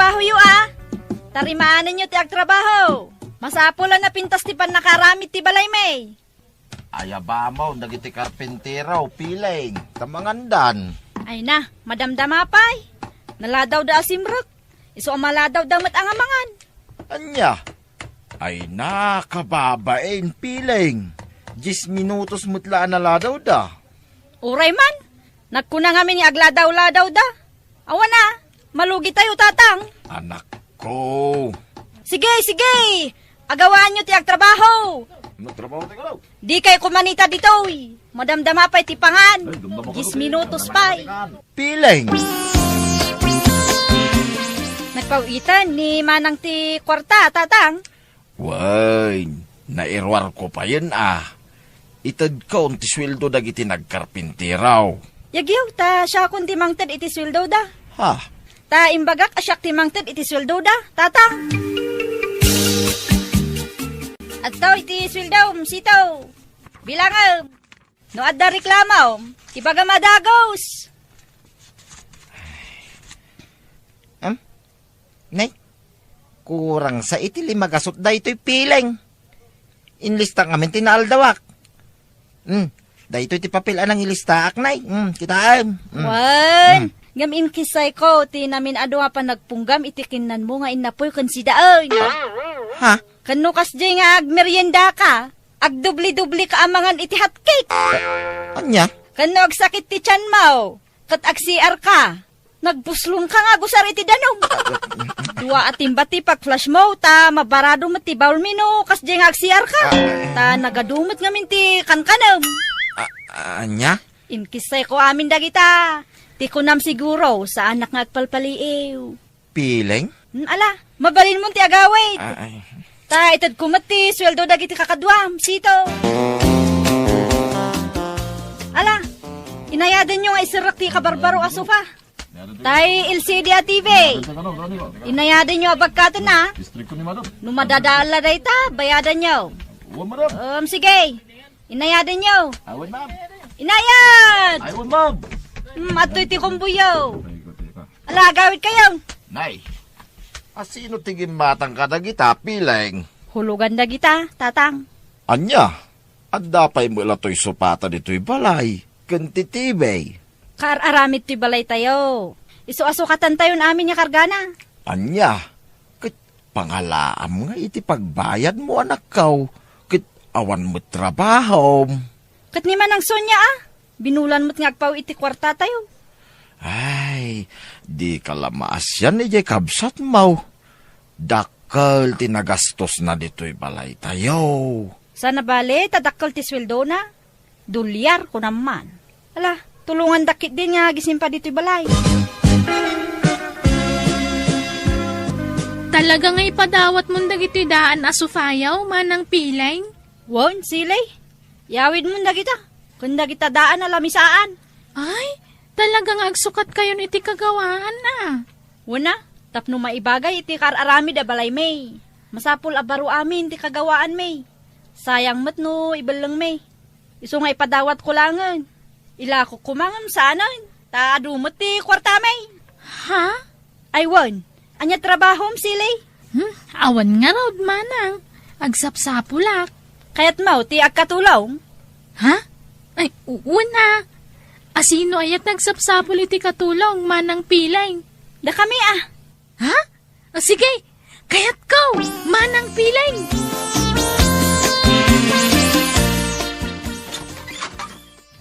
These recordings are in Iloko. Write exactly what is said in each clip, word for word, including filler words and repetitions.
Ahoyo a, tarimaanenyo ti agtrabaho. Masapul a napintas ti pannakaaramid ti balaymi. Ay, abamo, dagiti karpintero, piling, ta mangandan. Ay na, madamdama pay. Naladawda a simrek. Isu a maladawda met a nga mangan. Ania? Ay na, kababain, piling. Dies minutos met la a naladawda. Uray man, nagkuna ngamin nga agladawladawda. Awan a, malugitayo, Tatang. Anakko. Sige, sige! Agawaanyo ti agtrabaho! Magtrabaho tayo, kalaw. Dikay kumanita ditoy. Madamdama pay ti pangan. Ay, damdama ko Dies to, minutos damdama pay. Ko. Piling. Nagpawitan ni Manang ti kuarta, Tatang. Wen, nairuarko payen a. Itedkon ti sueldo dagiti nagkarpintero. Yagyo, ta siakon ti mangted iti sueldoda. Ha? Ta imbagak a siak ti mangted iti sueldoda, Tatang. Adto iti sueldom, Sito. Bilangem. No adda reklamom, ibagam a dagus. Am? Nay, kurang sa iti lima gasut daytoy piling. Inlistak ngamin ti naaldawak. Hmm, daytoy ti papel a nangilistaak, nay. Hmm, kitaem. Hmm. Wen, Hmm. Ngem inkissayko ti namin-adu a panagpunggam iti kinnanmo nga innapoy ken sidaen. Ha? Ken no kasdiay nga agmeriendaka, agdubli-dubli ka a mangan iti hotcake. Ania? Ken no agsakit ti tianmo, ket ag-C R ka, nagbuslon ka nga agusar iti danum. Dua a timba ti pag-flush mo, ta mabarado met ti bawlmi no kasdiay nga ag-C R ka. Ah. Ta nagadu met ngamin ti kankanem. Ah, ania? Inkissayko amin dagita. Ti kunam siguro, saanak nga agpalpaliiw. Piling? Hmm, ala, mabalinmon ti agawid. Ah, ay. Ta itedko met ti sueldo dagiti kakaduam, Sito. Ala, inayadenyo nga iserrek ti kabarbaro a sofa. Tay L C D a T V. Inayadenyo a bagkaten a. No madadaella dayta, bayadanyo. Um, sige. Inayadenyo. Awan, ma'am. Inayad! Awan, ma'am. Hmm, adtoy ti kumboyo. Ala, agawid kayo. Nay, asino ti gimmatang kadagita, piling? Hulugan dagita, Tatang. Ania? Adda pay met la toy sopata ditoy balay, ken ti T V. Kaar-aramid toy balaytayo. Isu a sukatantayon amin nga kargana. Ania? Ket pangalaam nga iti pagbayadmo, anakkaw, ket awan met trabahom. Ket ni Manang Sonia a, binulan met nga agpaw iti kuartatayo. Ay, dika la maasian idiay kabsatmo. Dakkel ti nagastosna ditoy balaytayo. Sana bale ta dakkel ti sueldona? Dolyar, kunam man. Ala, tulongandak ketdin nga agisimpa ditoy balay. Talaga nga ipadawatmon dagitoy daan a sofayaw, Manang Piling? Wen, Silay. Yawidmon dagita. Ken dagita daan a lamisaan. Ay, talaga nga agsukatkayon iti kagawaan a. Wen a, tapno maibagay iti kaar-aramid a balaymi. Masapul a baro amin ti kagawaanmi. Sayang met no ibellengmi. Isu nga ipadawatko laengen. Ilakok koma ngem saanen, ta adu met ti kuartami. Ha? Ay wen, ania trabahom, Silay? Hmm, awan ngarud, Manang. Agsapsapulak. Kayatmo ti agkatulong? Ha? Ay, u-, wen a. Asino aya ti agsapsapul iti katulong, Manang Piling? Dakami a. Ha? O sige, kayatko, Manang Piling!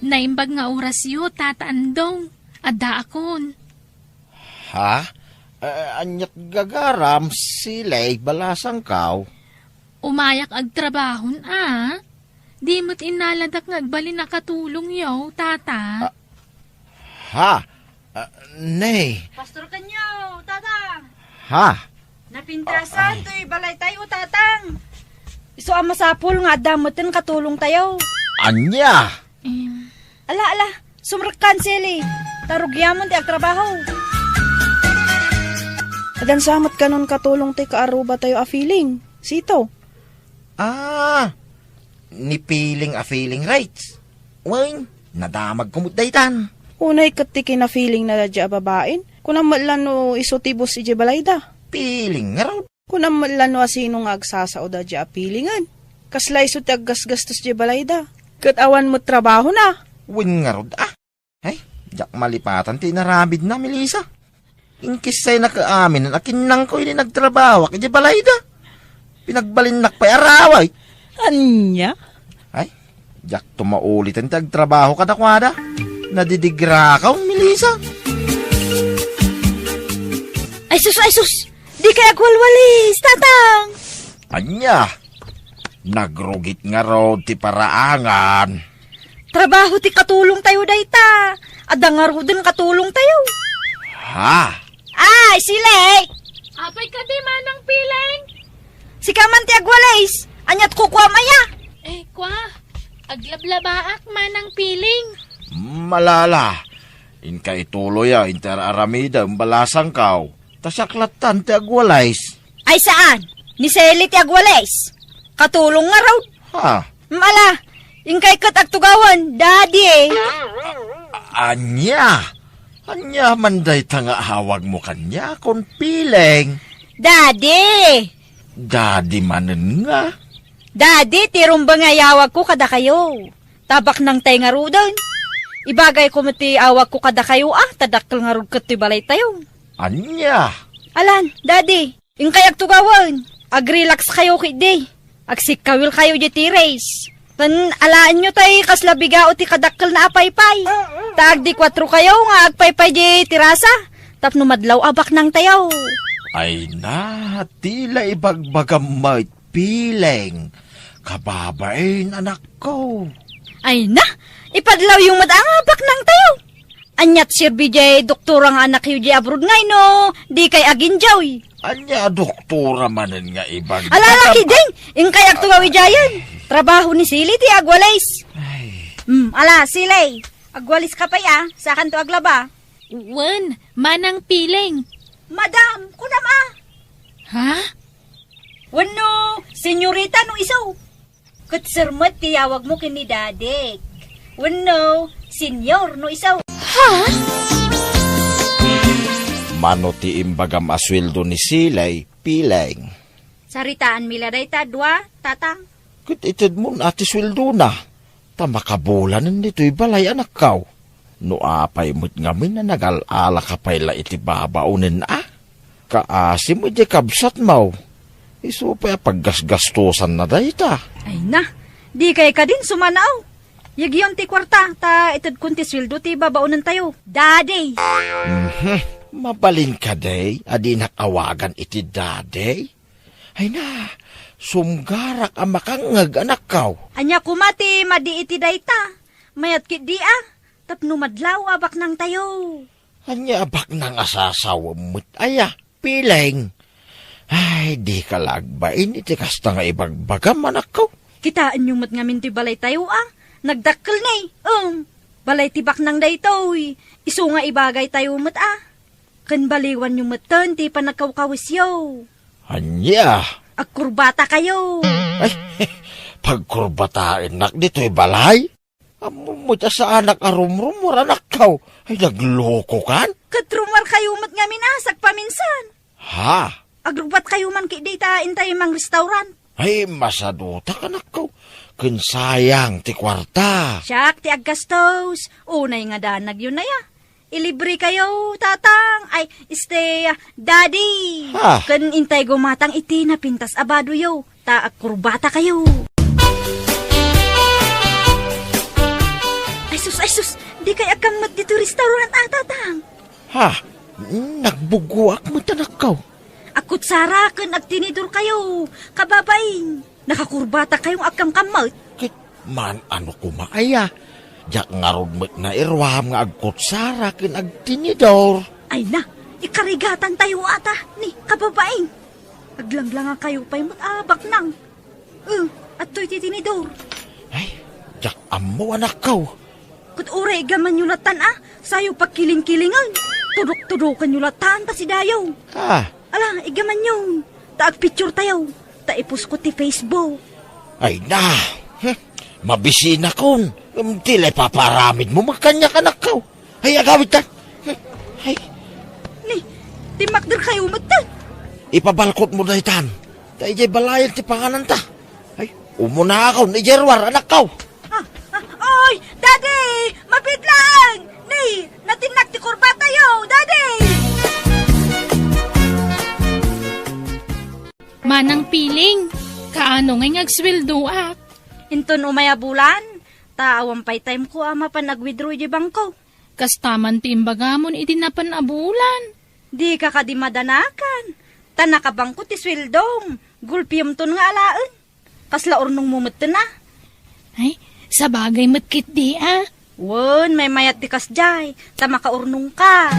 Naimbag nga orasyo, Tata Andong. Addaakon. Ha? Eh, aniat gagaram, Silay, balasangkaw? Umayak agtrabahon a. Di met innaladak nga agbalin a katulongyo, Tata. Ah, ha? Ah, ne. Pastor kanyo, Tatang. Ha? Napintasan Ah, ay. toy balaytayo, Tatang. Isu a masapul nga adda meten katulongtayo. Ania? Em. Ala, ala, sumrekkan, Sili. Ta rugiamon ti agtrabaho. Agansa met kanon katulong ti kaarrubatayo a Piling, Sito. Ah, ni Piling a Piling rights. Wen, nadamagko met daytan. Unay ket ti kina-Piling na daydiay a babain. Kunam met la no isu ti boss idiay balayda. Piling ngarud. Kunam met la no asino nga agsasao daydiay a pilingen. Kasla isu ti aggasgastos diay balayda. Ket awan met trabahona. Wen ngarud, a. Ay, diak malipatan ti inaramidna, Melissa. Inkissaynak amin a kinnangko idi nagtrabahoak idiay balayda. Pinagbalinnak pay araway. Ania? Ay, diakto mauliten ti agtrabaho kadakuada. Nadidigrakaw, Melissa. Ay sus, ay sus! Dikay agwalwalis, Tatang! Ania? Nagrugit ngarud ti paraangan. Trabaho ti katulongtayo dayta. Adda ngaruden katulongtayo. Ha? Ay, Silay! Apay kadi, Manang Piling? Sika man ti agwalis. Aniat kukuam aya? Eh, kwa, aglablabaak, Manang Piling. Malala, inka ituloy a inti ar-aramidem balasangkaw. Ta siak lattan ti agwalis. Ay saan, ni Sally ti agwalis. Katulong ngarud. Ha? Mm, ala, inkay ket agtugawen, Daddy. A-, ania? Ania man dayta nga awagmo kaniakon, Piling? Daddy! Daddy manen nga? Daddy, ti rumbeng nga iyawagko kadakayo. Ta baknangtay ngaruden. Ibagayko met ti awagko kadakayo, a, ta dakkel ngarud ket ti balaytayo. Ania? Alan, Daddy, inkay agtugawen. Agrelax kayo ketdi. Agsikkawil kayo diay terrace. Ken alaenyo tay kasla bigao ti kadakkelna a paypay. Ta agdi kuatro kayo nga agpaypay diay terasa. Tapno madlaw a baknangtayo. Ay na, ti la ibagbagam met, Piling. Kababain, anakko. Ay na, ipadlawyo met a nga baknangtayo. Aniat serbi diay doktora nga anakyo diay abroad nga ino, dikay aginjoy. Ania a doktora manen nga ibag- Ala, laki din! Inkay agtugaw idiayen. Trabaho ni Sili ti agwalis. Ay. Hmm, ala, Sili. Agwalis ka pay, a. Sakanto aglaba. Wen, Manang Piling. Madam, kunam, a. Ha? Wenno, senyorita no isu. Ket sir met ti yawagmo ken ni Dadik. Wenno, senyor no isu. Ha? Mano ti imbagam a sueldo ni Silay, Piling? Saritaanmi la dayta a dua, Tatang. Ket itedmon a ti sueldona, ta makabulanen ditoy balay, anakkaw. No apay met ngamin a nagal-alaka pay la iti babaonen a? Kaasim idiay kabsatmo. Isu pay a paggasgastosanna dayta. Ay na, dikay kadin sumanaw. Yegyon ti kuarta, ta itedkon ti sueldo ti babaonentayo. Daddy! Mhm. Mabalin kadi a dinak awagan iti daddy? Ay na, sumgarak a makangngeg, anakkaw. Ania koma ti madi iti dayta? Mayat ketdi a, tapno madlaw a baknangtayo. Ania a baknang a sasawem met aya, Piling? Ay, dika la agbain iti kasta nga ibagbagam, anakkaw. Kitaenyo met ngamin toy balaytayo a, nagdakkel ni. Em, balay ti baknang daytoy. Isu nga ibagaytayo met a. Ken baliwanyo metten ti panagkawkawisyo. Ania? Agkurbatakayo. Ay, pagkurbataennak ditoy balay? Ammom met a saanak a rumrumuar, anakkaw. Ay, naglokokan? Ket rumuarkayo met ngamin a, sagpaminsan. Ha? Agrubbatkayo man ketdi ta intay mangrestaurant. Ay, masadutak, anakkaw. Ken sayang ti kuarta. Siak ti aggastos. Unay nga danagyo na ya. Ilibrekayo, Tatang. Ay, este, Daddy. Ha? Ken intay gumatang iti napintas a badoyo. Ta agkurbatakayo. Ay sus, ay sus, dikay agkammet ditoy restaurant a, Tatang. Ha? Nagbuggoak met, anakkaw. Agkutsara ken agtinidorkayo, kababain. Nakakurbatakayo nga agkamkammet. Ket man-ano koma aya? Diak ngarud met nairuam nga agkutsara ken agtinidor. Ay na, ikarigatantayo ata, ni kababain. Aglanglangakayo pay met a baknang. Eh, adtoy ti tinidor. Ay, diak ammo, anakkaw. Ket uray igamanyo lattan a, sayo pagkilingkilingen. Tudok-tudokenyo lattan ta sidayo. Ah. Ala, igamanyo. Ta agpicturetayo. Ta iposko ti Facebook. Ay na. Hmm. Mabisinakon. Ngem ti la ipapaaramidmo, makaniak, anakkaw. Ay, agawidtan. Hmm. Ay. Ni, timmakderkayo metten. Ipabalkotmo daytan. Ta idiay balayen ti pangananta. Ay, umunakon, idiay ruar, anakko. Ah, ah, oy, Daddy! Mabiit laeng! Ni, natinnak ti kurbatayo, Daddy! Manang Piling, kaano ngay nga agsueldoak? Inton umay a bulan, ta awan pay time ko a mapan ag-withdraw iti bangko. Kasta man ti imbagamon idi napan a bulan. Dika kadi madanakan, ta nakabangko ti sueldom, gulpiemton nga alaen. Kasla urnongmo metten a. Ay, sabagay met ketdi a. Wen, maymayat ti kasdiay, ta makaurnongka.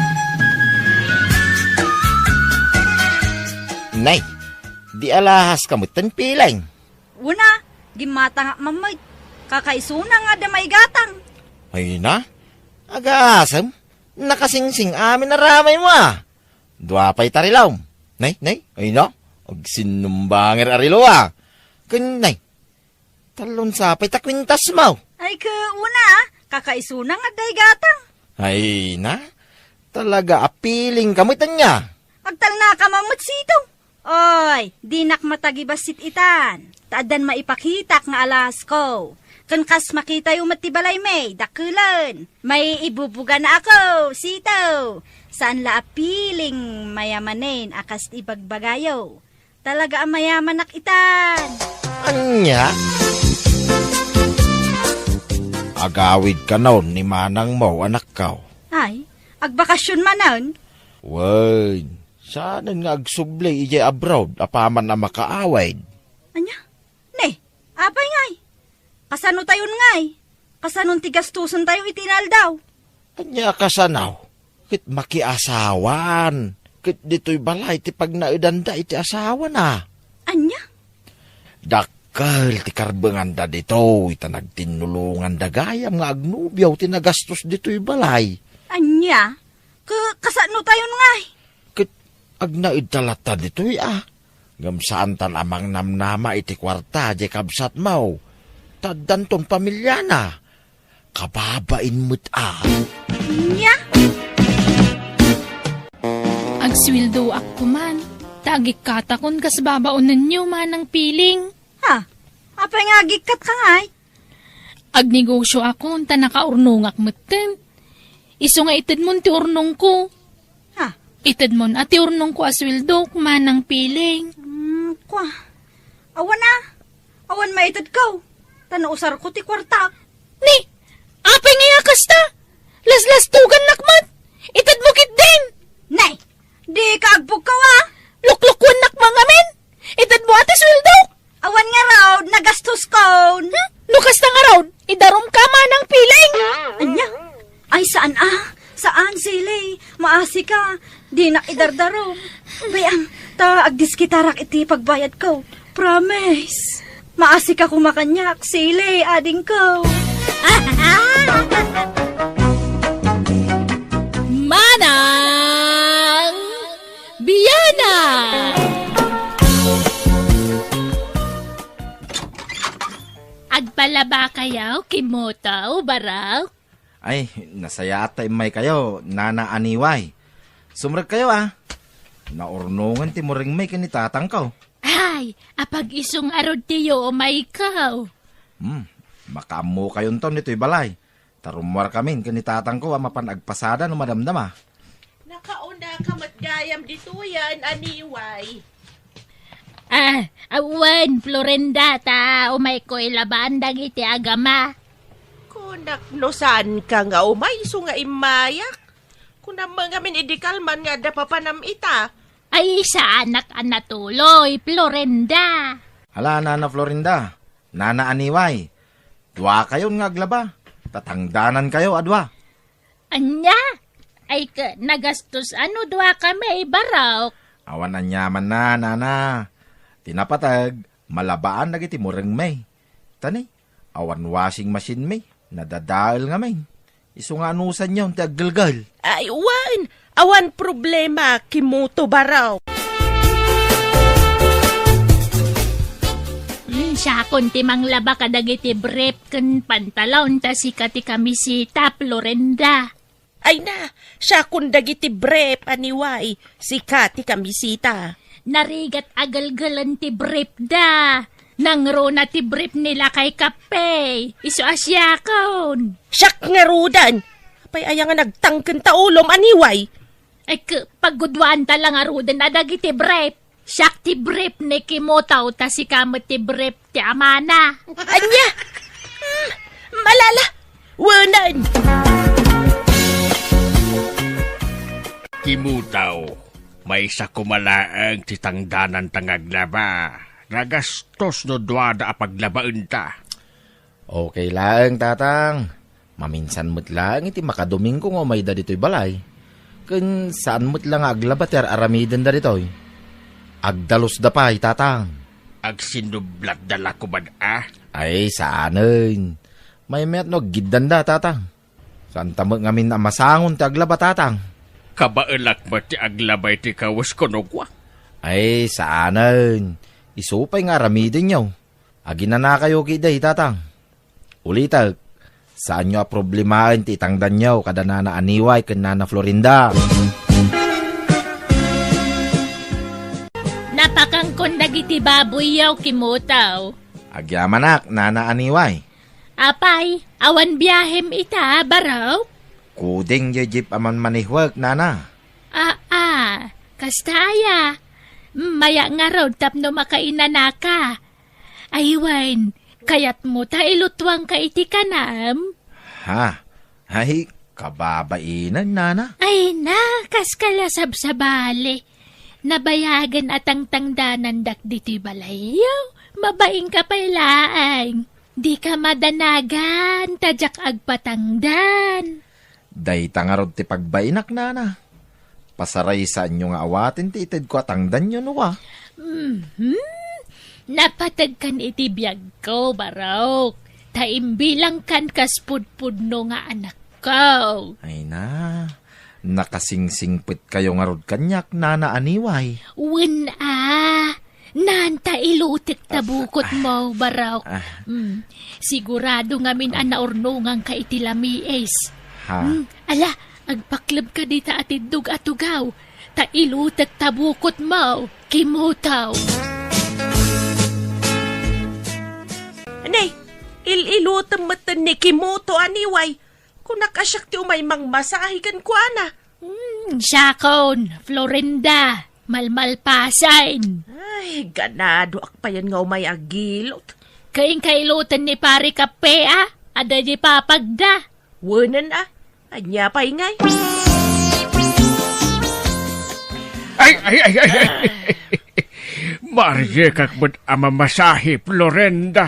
Nay, di alahaska metten, Piling. Wen a, gimmatangak met. Kakaisuna nga adda maigatang. Ay na, agasem, nakasingsing amin a ramaymo a. Dua pay tarilom. Nay, nay, ay na, agsinnumbanger a relo a. Ken nay, tallo sa pay ta kuintasmo. Ay, ke una, kakaisuna nga adda igatang. Ay na, talaga a Pilingka met ania. Agtalnaka man met sito. Oy, dinak matagibassit itan. Ta addan maipakitak nga alasko. Ken kas makitayo met ti balaymi, dakkelen. Maiibubugana ako, sito. Saan la a Piling mayamanen a kas ti ibagbagayo. Talaga a mayamanak itan. Ania? Agawidkanon ni manangmo, anakko. Ay, agbakasyon manen? Wen, saanen nga agsubli idiay abroad apaman a makaawid. Ania? Ne, apay ngay? Kasano tayon ngay? Kasanon ti gastusen tayo iti inaldaw? Ania kasano? Ket makiasawan. Ket ditoy balay ti pagnaedanda iti asawana. Ania? Dakkel ti karbenganda ditoy, ta nagtinnulonganda gayam nga agnobio ti nagastos ditoy balay. Ania? Ka-, kasano tayon ngay? Ket agnaedta latta ditoy a. Ngem saantan a mangnamnama iti kuarta diay kabsatmo. Ta addanton pamiliana. Kababain met a. Nia? Agsueldoak koman, ta agikkatakon kas babaonenyo, Manang Piling. Ha? Apay nga agikkatka ngay? Agnegosioakon ta nakaurnongak metten. Isu nga itedmon ti urnongko. Ha? Itedmon a ti urnongko a sueldok, Manang Piling. Hmm, kwa. Awan a. Awan maitedko. Ta nausarko ti kuartak. Ni, apay ngay a kasta? Laslastogannak met. Itedmo ketdin. Nay, dika agbugkaw a. Luklukwennak man ngamin. Itedmo a ti sueldok. Awan ngarud, nagastoskon. Hmm? No kasta ngarud, idarumka, Manang Piling. Ania? Ay, saan a? Saan, Sili? Maasika. Dinak idardarum. Bay-am, ta agdiskitarak iti pagbayadko. Promise. Maasika koma kaniak, Sili, adingko. Manang Bianang! Agpalabakayo, Kimoto, Barok? Ay, nasayaat ta immaykayo, Nana Aniway. Sumrekkayo a. Naurnongen ti murengmi ken ni tatangko. Ay, apag-isu ngarud ti umayko. Hmm, makaammokayon ton ditoy balay. Ta rummuarkamin ken ni tatangko a mapan agpasada no madamdama. Nakaunaka met gayam ditoyen, Aniway. Ah, awan, Florinda, ta umayko ilabaan dagiti agama. Kunak no saanka nga umay isu nga immayak. Kunam ngamin idi kalman nga adda papanam ita. Ay, saanak a natuloy, Florinda. Hala, Nana Florinda, Nana Aniway, duakayon nga aglaba, ta tangdanankayo a dua. Ania? Ay, ka-, nagastos ano duakami, Barok? Awan aniamanna, Nana. Ti napateg, malabaan dagiti murengmi. Ta ni, awan washing machine mi, nadadael ngamin. Isu nga anusanyon ti aggelgel. Ay, wen, awan problema, Kimoto, Barok. Mm, siakon ti manglaba kadagiti brief ken pantalon ta sika ti kamisita, Florinda. Ay na, siakon dagiti brief, Aniway, sika ti kamisita. Narigat a gelgelen ti brief da. Nangruna ti brief ni Lakay Kape. Isu a siakon. Siak ngaruden. Apay aya nga nagtangken ta ulom, aniway? Ay, k-, pagguduan ta la ngaruden a dagiti brief. Siak ti brief ni Kimutaw, ta sika met ti brief ti amana. Ania? Hmm, malala. Wenen. Kimutaw, maysa koma laeng ti tangdananta nga aglaba. Nagastos no duada a paglabaenta. Okay laeng, Tatang. Maminsan met laeng iti makadomingo nga umayda ditoy balay. Ken saan met la nga aglaba ti ar-aramidenda ditoy. Agdalusda pay, Tatang. Agsinnublatda la koma, a? Ay, saanen. Maymayat no aggiddanda, Tatang. Saanta met ngamin a masangon ti aglaba, Tatang. Kabaelak met ti aglaba iti kawes kuno kua. Ay, saanen. Isu pay nga aramidenyo. Aginanakayo ketdi, Tatang. Ulitek, saanyo a problemaen ti itangdanyo kada Nana Aniway ken Nana Florinda. Napakankon dagiti baboyyo, Kimutaw. Agyamanak, Nana Aniway. Apay, awan biahem ita, Barok? Kuding diay jeep a manmanehwek, Nana. Aa, kasta aya. Maya ngarud tapno makainanaka. Ay wen, kayatmo ta ilutuangka iti kanam? Ha? Ay, kababainen, Nana. Ay na, kaska la sabsabali. Nabayagen a tangtangdanandak ditoy balayyo. Mabainka pay laeng. Dika madanagan, ta diak agpatangdan. Dayta ngarud ti pagbainak, Nana. Pasaraysaanyo nga awaten ti itedko a tangdanyo, no wa? Mhm. Napategkan iti biagko, Barok. Ta imbilangkan kas pudpudno nga anakko. Ay na, nakasingsingpetkayo ngarud kaniak, Nana Aniway. Wen a, Naan ta ilutek ta bukotmo, Barok. Ah. Mm. Sigurado ngamin a naurnonganka iti lamiis. Ha? Mm. Ala, agpaklebka dita a tiddog a tugaw. Ta ilutek ta bukotmo, Kimutaw. Ne, il-ilutem metten ni Kimoto, aniway. Kunak a siak ti umay mangmasahe kenkuana. Hmm, siakon, Florinda, malmalpasen. Ay, ganadoak payen nga umay agilot. Ket inka iloten ni Pare Kape, a, adda di papagda. Wenen, a, ania pay ngay? Ay, ay, ay, ay, ay. Mariekak met a mamasahe, Florinda.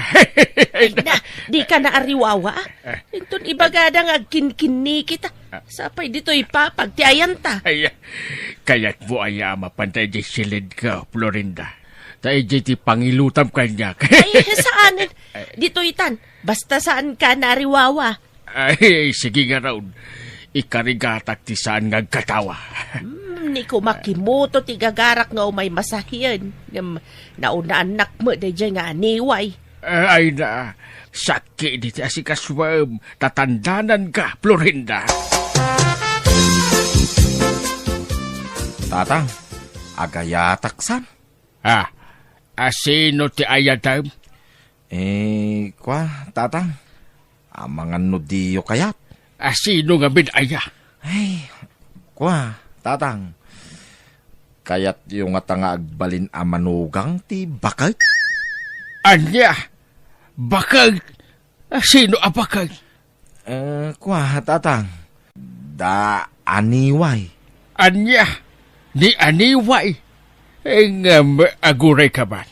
Ay na, dika naariwawa, a. Inton ibagada nga agkinkinnikita, sapay ditoy papag ti ayanta. Ay, kayatmo aya a mapanta idiay silidko, Florinda? Ta idiay ti pangilutam kaniak. Ay, saanen. Ditoy tan, basta saanka naariwawa. Ay, sige ngarud. Ikarigatak ti saan nga agkatawa. Hmm, ni kumakimoto ti gagarak nga umay masahien. Ngem, naunaannak met daydiay nga aniway. Eh, ay na, sakki diti asikasuem, ta tandananka, Florinda. Tatang, agayatak san? Ah, asino ti ayatem? Eh, kua, Tatang, amangan no diyo kayat. Asino ngamin aya? Ay, kua, Tatang, kayatyo ngata nga agbalin a manugang ti baket? Ania? Baket? Asino a baket? Eh, kua, Tatang, da Aniway. Ania? Ni Aniway? Eh, ngem, agurayka man.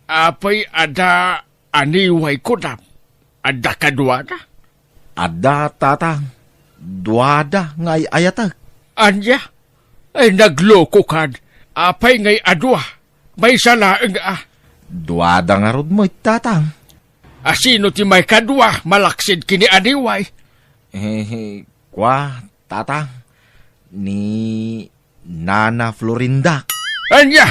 Apay a da Aniway kunam? Adda kaduada? Adda, Tatang. Duada nga ay-ayatek. Ania? Ay, naglokokan. Apay ngay a dua? Maysa laeng a. Duada ngarud met, Tatang. Asino ti maikadua malaksid ken ni Aniway? Eh, kua, Tatang. Ni Nana Florinda. Ania?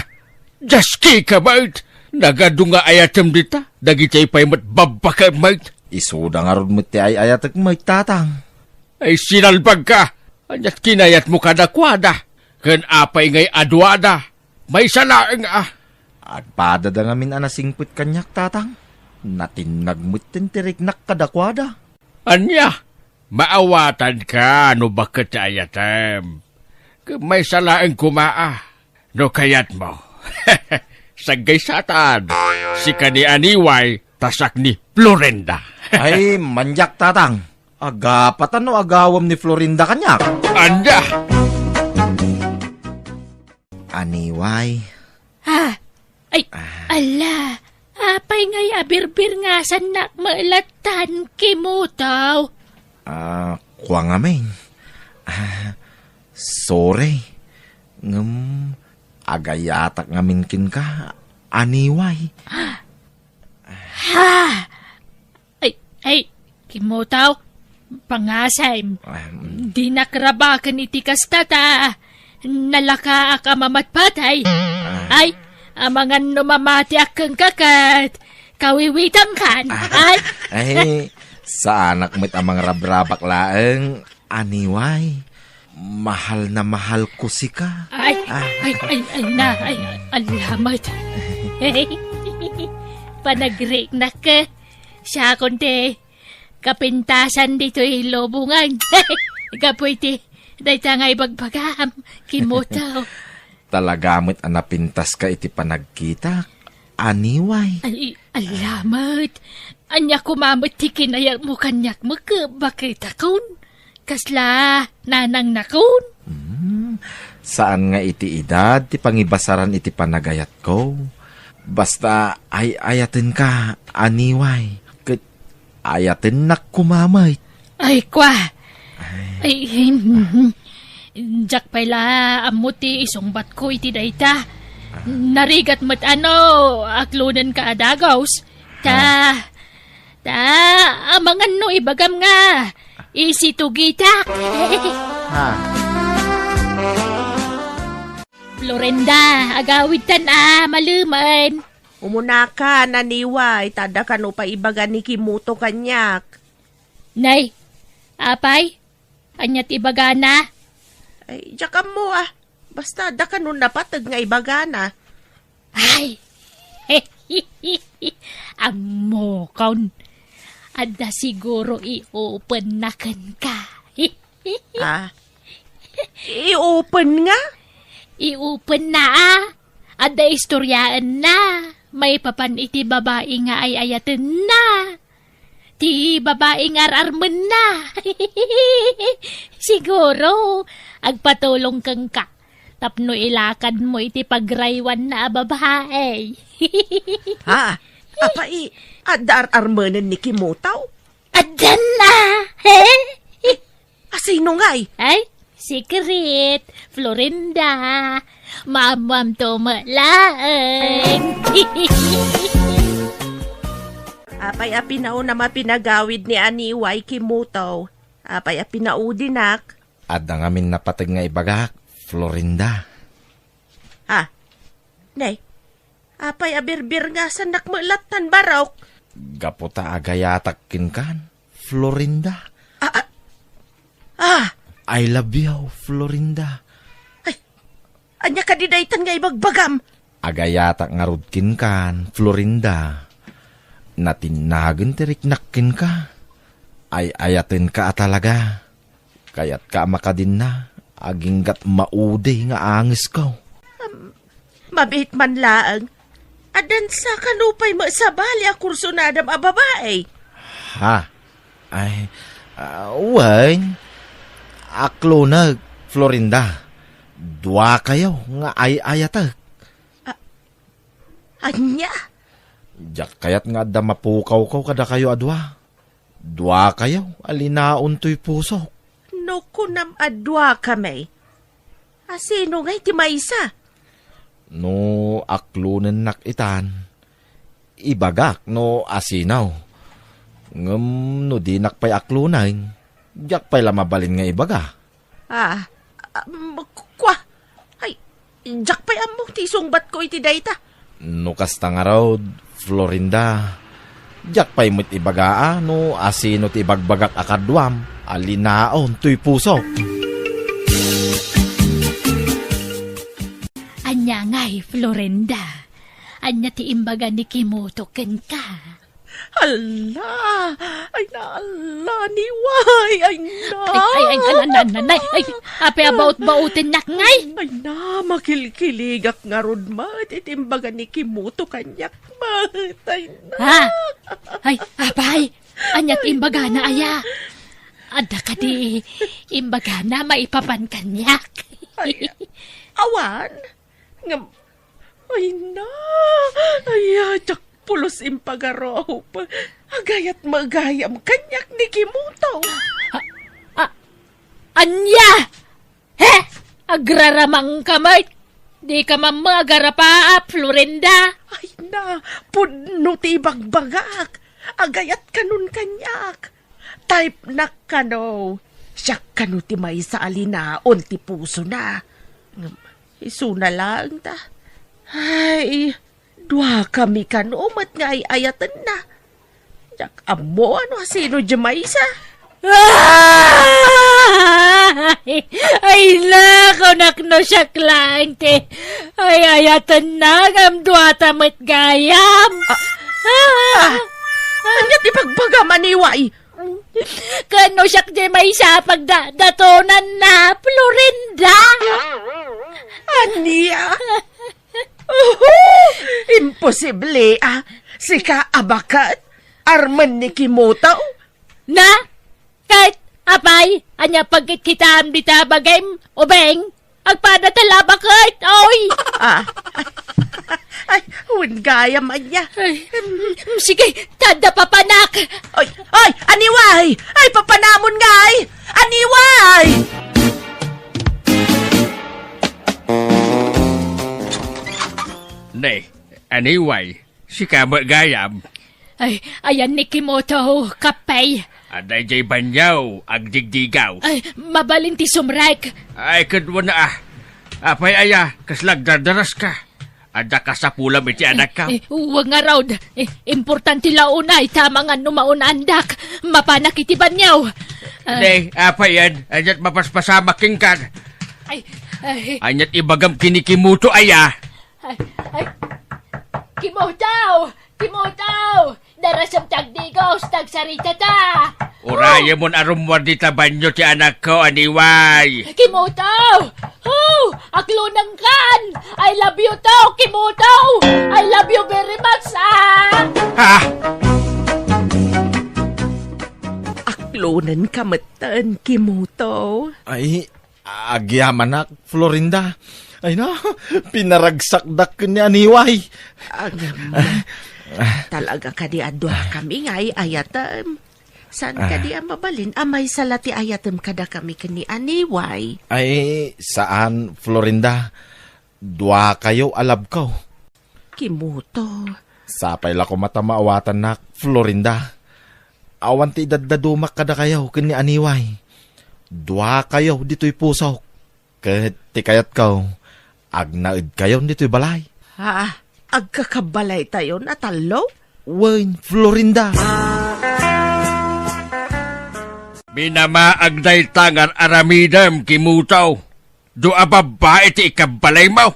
Diaskika met! Nagadu nga ayatem dita, dagiti pay met babbakem met. Isuda ngarud met ti ay-ayatek met, Tatang. Ay, sinalbagka! Aniat kinayatmo kadakuada? Ken apay ngay a duada? Maysa laeng a. Agpadada ngamin a nasingpet kaniak, Tatang. Natinnag met ti riknak kadakuada. Ania? Maawatanka no baket ti ayatem. Ket maysa laeng koma a, no kayatmo. Saggaysatan, sika ni Aniway, ta siak ni Florinda. Ay, maniak, Tatang. Agapatan no agawem ni Florinda kaniak. Ania? Aniway. Ah, ay, Ah. Ala, apay ngay a birbirngasannak met lattan, Kimotaw? Ah, kua ngamin. Ah, sorry. Ngem, agayatak ngamin kenka, Aniway. Ha? Ay, ay, Kimotaw, pangasem. Ah, mm. Dinak rabaken iti kasta ta nalakaak a mamatpatay. Ah. Ay, amangan no mamatiak kenka ket kawiwitangkan. Ah. Ay. Ay, saanak met a mangrabrabak laeng, Aniway. Mahal na mahal ko sika. Ay, Ah. ay, ay, ay, na, ay, ala met. Panagriknak, eh. Siakon ti kapintasan ditoy lubongan. Gapu iti dayta nga ibagbagam, Kimotaw. Talaga met a napintaska iti panagkitak, Aniway. Ay, ala met. Ania koma met ti kinayatmo kaniak met, baketakon? Kasla nanangnakon? Hmm, saan nga iti edad ti pangibasaran iti panagayatko. Basta ay-ayatenka, Aniway. Ket ayatennak koma met. Ay, kua. Ay. Ay, hmm. Diak pay la ammo ti isungbatko iti dayta. Ah. Narigat met a no, aklonenka a dagus. Ta, Ah. ta, amangan no ibagam nga, isitugitak. Ha? Florinda, agawidtan a, malemen. Umunakan, Aniway, ta adda kano pay ibaga ni Kimotaw kaniak. Nay, apay? Ania ti ibagana? Ay, diak ammo, ah. Basta, adda kano napateg nga ibagana. Ay! Ammokon. Adda siguro i-openna kenka. Ah? I-open nga? I-openna, ah. Adda istoryaenna. Maipapan iti babai nga ay-ayatenna. Ti babai nga ar-armenna. Siguro, agpatulong kenka tapno ilakadmo iti pagraywanna a babai. Ha? Apay, adda ar-armenen ni Kimotaw? Addanna! He? Asino ngay? Ay, secret, Florinda. Maammoamto met laeng. Apay a pinaunam a pinagawid ni Aniway, Kimotaw? Apay a pinaudinak? Adda ngamin napateg nga ibagak, Florinda. Ha? Nay, apay a birbirngasannak met lattan, barok? Gapu ta agayatak kenkan, Florinda. Ah, ah, ah! I love you, Florinda. Ay, ania kadi daytan nga ibagbagam? Agayatak ngarud kenkan, Florinda. Natinnagen ti riknak kenka. Ay-ayatenka a talaga. Kayatka a makadinna, aginggat maudi nga angesko. Am, mabiit man laeng. Addan sa kano pay met sabali a kursunadam a babai? Ha? Ay, ah, wen, akloneg, Florinda. Duakayo nga ay-ayatek. A-, ania? Diak kayat nga adda mapukawkaw kadakayo a dua. Duakayo a linaon toy pusok. No kunam a duakami, asino ngay ti maysa? No aklonennak itan, ibagak no asino. Ngem no dinak pay aklonen, diak pay la mabalin nga ibaga. Ah, um, ku-, kua. Ay, diak pay ammo ti isungbatko iti dayta. No kasta ngarud, Florinda, diak pay met ibagaa no asino ti ibagbagak a kaduam a linaon toy pusok. Ania ngay, Aga ni Kimoto kenka. Hala! Ay na, hala, Aniway! Ay na! Ay, ay, ay, ay, ay, ay, ay, ay, apay a baut-bautennak ngay? Ay na, makilkiligak ngarud met iti imbaga ni Kimoto kaniak met. Ay na! Ha? Ay, apay, ania ti imbagana aya? Adda kadi imbagana maipapan kaniak? Ay, awan. Ngem, ay na, ay, diak pulos impagarup. Agayat met gayam kaniak ni Kimoto. A-, a-, ania? He? Agraramangka met? Dika mamma agarapaap, Florinda? Ay na, pudno ti ibagbagak. Agayat kanon kaniak. Type-nak kano. Siak kano ti maysa a linaon ti pusona. Ngem, isuna laeng ta. Ay, duakami kano met nga ay-ayatenna. Diak ammo no asino diay maysa. Ay! Ay, naku, nakno siak laeng ti ay-ayatenna, ngem duata met gayam. Ah, ah, ania ti ibagbagam, Aniway? Ken no siak diay maysa a pagdadatonanna, Florinda. Ania? Uhu! Imposible, a. Sika a baket? Armen ni Kimoto? Na? Ket, apay, ania pagkitkitaem dita bagim? Ubing? Agpada ta la baket, oy! Ah. Ay, wen gayam ania. Ay, mm, sige, ta adda papanak. Oy, oy, Aniway! Ay, papanamon ngay! Aniway! Ne, Aniway, sika met gayam. Ay, ayan ni Kimoto, Kapay. Adda idiay banio, agdigdigaw. Ay, mabalin ti sumrek. Ay, kaduana, a. Apay aya, kasla agdardaraska? Adda kasapulam iti anakka? Eh, eh, wen ngarud. Eh, importante la unay, ta amangan no maun-andak. Mapanak iti banio. Ah. Ne, apay yan? Aniat mapaspasamak kenka? Ay, ay. Aniat ibagam ken ni Kimoto aya? Ay, ay. Kimoto! Kimoto! Darasem ti agdigos, ta agsaritata! Urayemon a rummuar dita banio ti anakko, Aniway! Kimoto! Oh! Aklonenkan! I love you to, Kimoto! I love you very much, ah! Ha? Aklonenka metten, Kimoto. Ay, agyamanak, Florinda. Ay na, pinaragsakdak ken ni Aniway. Agam, talaga kadi a duakami nga ay-ayatem? Saan kadi a mabalin a maysa la ti ayatem kadakami ken ni Aniway? Ay, saan, Florinda. Duakayo a labko. Kimoto. Sapay la koma ta maawatannak, Florinda. Awan ti idaddadumak kadakayo ken ni Aniway. Duakayo ditoy pusok. Ket ti kayatko, agnaedkayon ditoy balay. Ha? Agkakabalaytayon a tallo? Wen, Florinda. Minamaag dayta nga ar-aramidem, Kimoto. Dua a babbai ti ikabbalaymo.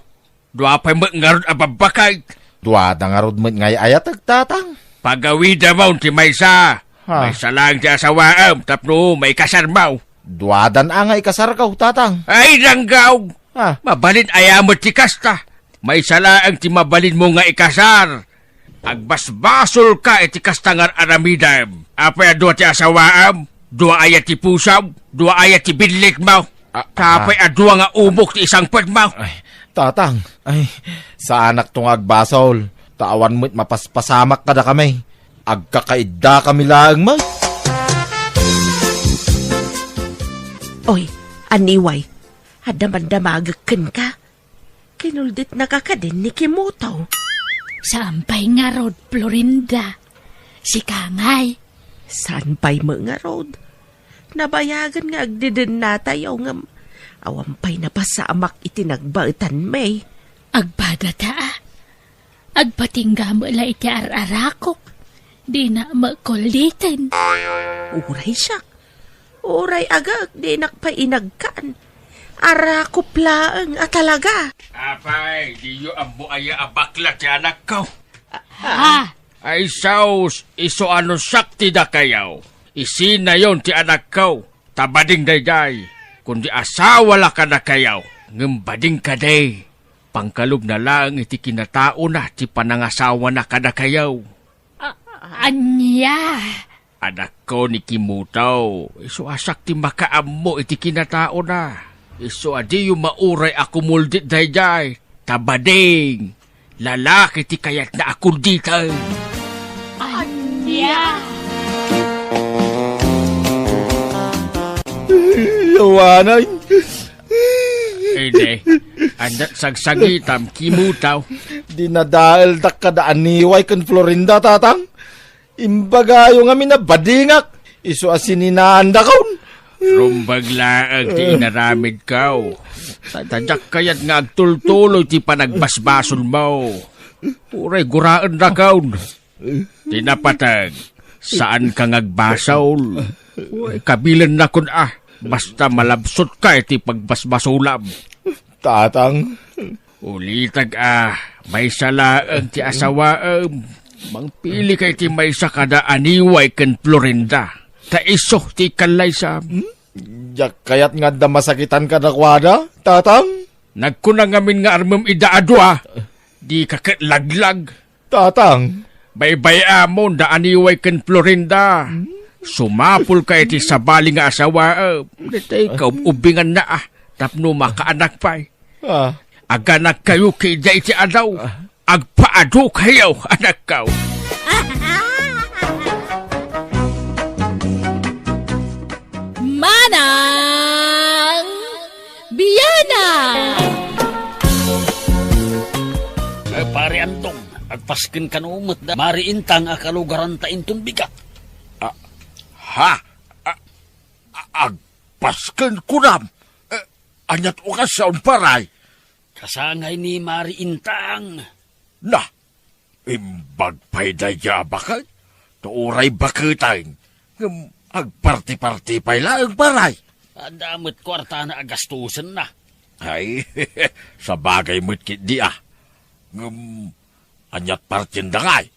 Dua pay met ngarud a babbakek. Duada ngarud met nga ay-ayatek, Tatang. Pagawidamon ti maysa. Ha? Maysa laeng ti asawaem tapno maikasarmo. Duadan a nga ikasarko, Tatang. Ay, danggaw! Ha? Mabalin aya met ti kasta? Maysa laeng ti mabalinmo nga ikasar. Agbasbasolka iti kasta nga ar-aramidem. Apay a dua ti asawaem? Dua aya ti pusom? Dua aya ti billikmo? Ah, ah. Apay a dua nga umok ti isangpetmo? Ay, Tatang, ay, saanakto nga agbasol, ta awan met mapaspasamak kadakami. Agkakaiddakami laeng met. Oy, Aniway, adda mandamagek kenka. Kinulditnaka kadin ni Kimoto. Saan pay ngarud, Florinda? Sika ngay? Saan pay met ngarud? Nabayagen nga agdedennatayo ngem awan pay napasamak iti nagbaetanmi. Agpadata, a. Agpatingga met la iti ar-arakok. Dina met kulditen. Uray siak. Uray agek, dinak pay inagkan. Arakop laeng a talaga. Apay, diyo ammo aya a bakla ti anakko? Ha? Ay sus, isu a no siak ti dakayo, isinayon ti anakko, ta bading daydiay, kundi asawa la kadakayo, ngem bading kadi, pangkalubna laeng iti kinataona ti panangasawana kadakayo. A-, ania? Anakko ni Kimuto, isu a siak ti makaammo iti kinataona. Isu a diyo mauray a kumuldit daydiay, ta bading, lalaki ti kayatna a kulditen. Ania? Yawanay. Idi, ania ti sagsagitam, Kimuto? Dinadaeldak kada aniway ken Florinda, tatang. Imbagayo ngamin a badingak, isu a sininaandakon. Rumbag laeng ti inaramidko. Ta, ta diak kayat nga agtultuloy ti panagbasbasolmo. Uray guraendakon. Ti napateg, saanka nga agbasol. Uray, kabilennakon a, basta malabsotka iti pagbasbasolam. Tatang. Ulitek a, maysa laeng ti asawaem. Mangpilika iti maysa kada aniway ken Florinda. Ta isu ti kallaysam. Hmm? Diak kayat nga adda masakitan kadakuada, tatang? Nagkuna ngamin nga armem ida a dua. Dika ket laglag. Tatang. Baybay-amon da aniway ken Florinda. Hmm? Sumapulka iti sabali nga asawaem. Ditoy kaub-ubinganna a, tapno makaanak pay. Ah. Aganakkayo kida iti adaw. Ah. Agpaadukayo, anakko. Manang Biana! Eh, Pare Antong, agpasken kano met da Mari Intang a kalugaranta inton bigat. Ah, ha? Ah, ah, agpasken kunam? Eh, ania't okasyon, Pare? Kasangay ni Mari Intang. Na, imbag pay daydiay a baket, ta uray baketen, ngem agparti-parti pay laeng, Pare. Adda met kuartana a gastusenna. Ay, sabagay met ketdi a. Ngem, ania't partenda ngay?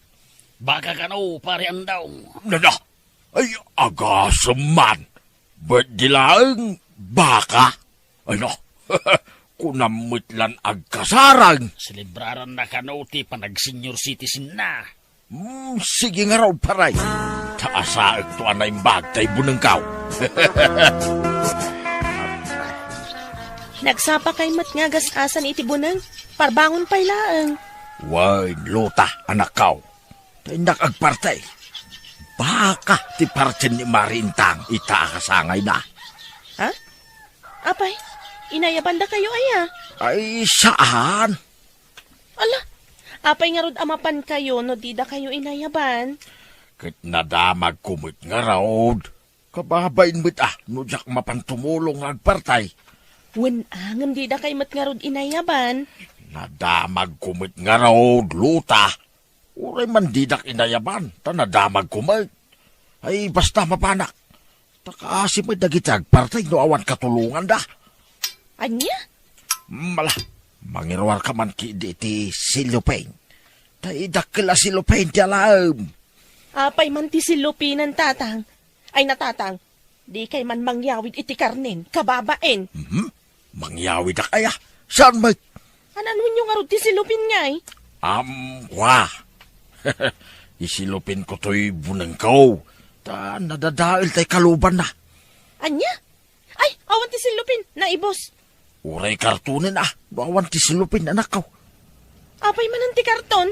Baka kano, Pare Antong. Na, na. Ay, agasem man. Birthday laeng, baka. Ay, no. Kunam met lan agkasarang. Selebraranna kano ti panag-senior citizenna. Hmm, sige ngarud, Pare. Ta asaekto a naimbag tay bunengko. Nagsapakay met nga agas-asan iti buneng. Parbangon pay laeng. Wen, Luta, anakko. Ta innak agparti. Baka ti partien ni Mari Intang ita a kasangayna. Ha? Apay, inayabandakayo aya? Ay, saan. Ala, apay ngarud a mapankayo no didakayo inayaban? Ket nadamagko met ngarud. Kababain met a no diak mapan tumulong nga agparti. Wen a, ngem didakay met ngarud inayaban? Nadamagko met ngarud, Luta. Uray man didak inayaban, ta nadamagko met. Ay, basta mapanak. Ta kaasi met dagiti agparti no awan katulonganda. Ania? Mala, mangiruarka man ketdi iti silupin. Ta idakkel a silupin ti alaem. Apay man ti silupinen, tatang? Ay, natatang, dikay man mangyawid iti karnen, kababain. Mhm. Mangyawidak aya? Saan met? Ananuenyo ngarud ti silupin ngay? Am, wa. Isilupinko toy bunengko. Ta nadadael tay kalubanna. Ania? Ay, awan ti silupin, naibus. Uray kartonen a, no awan ti silupin, anakko. Apay manen ti karton?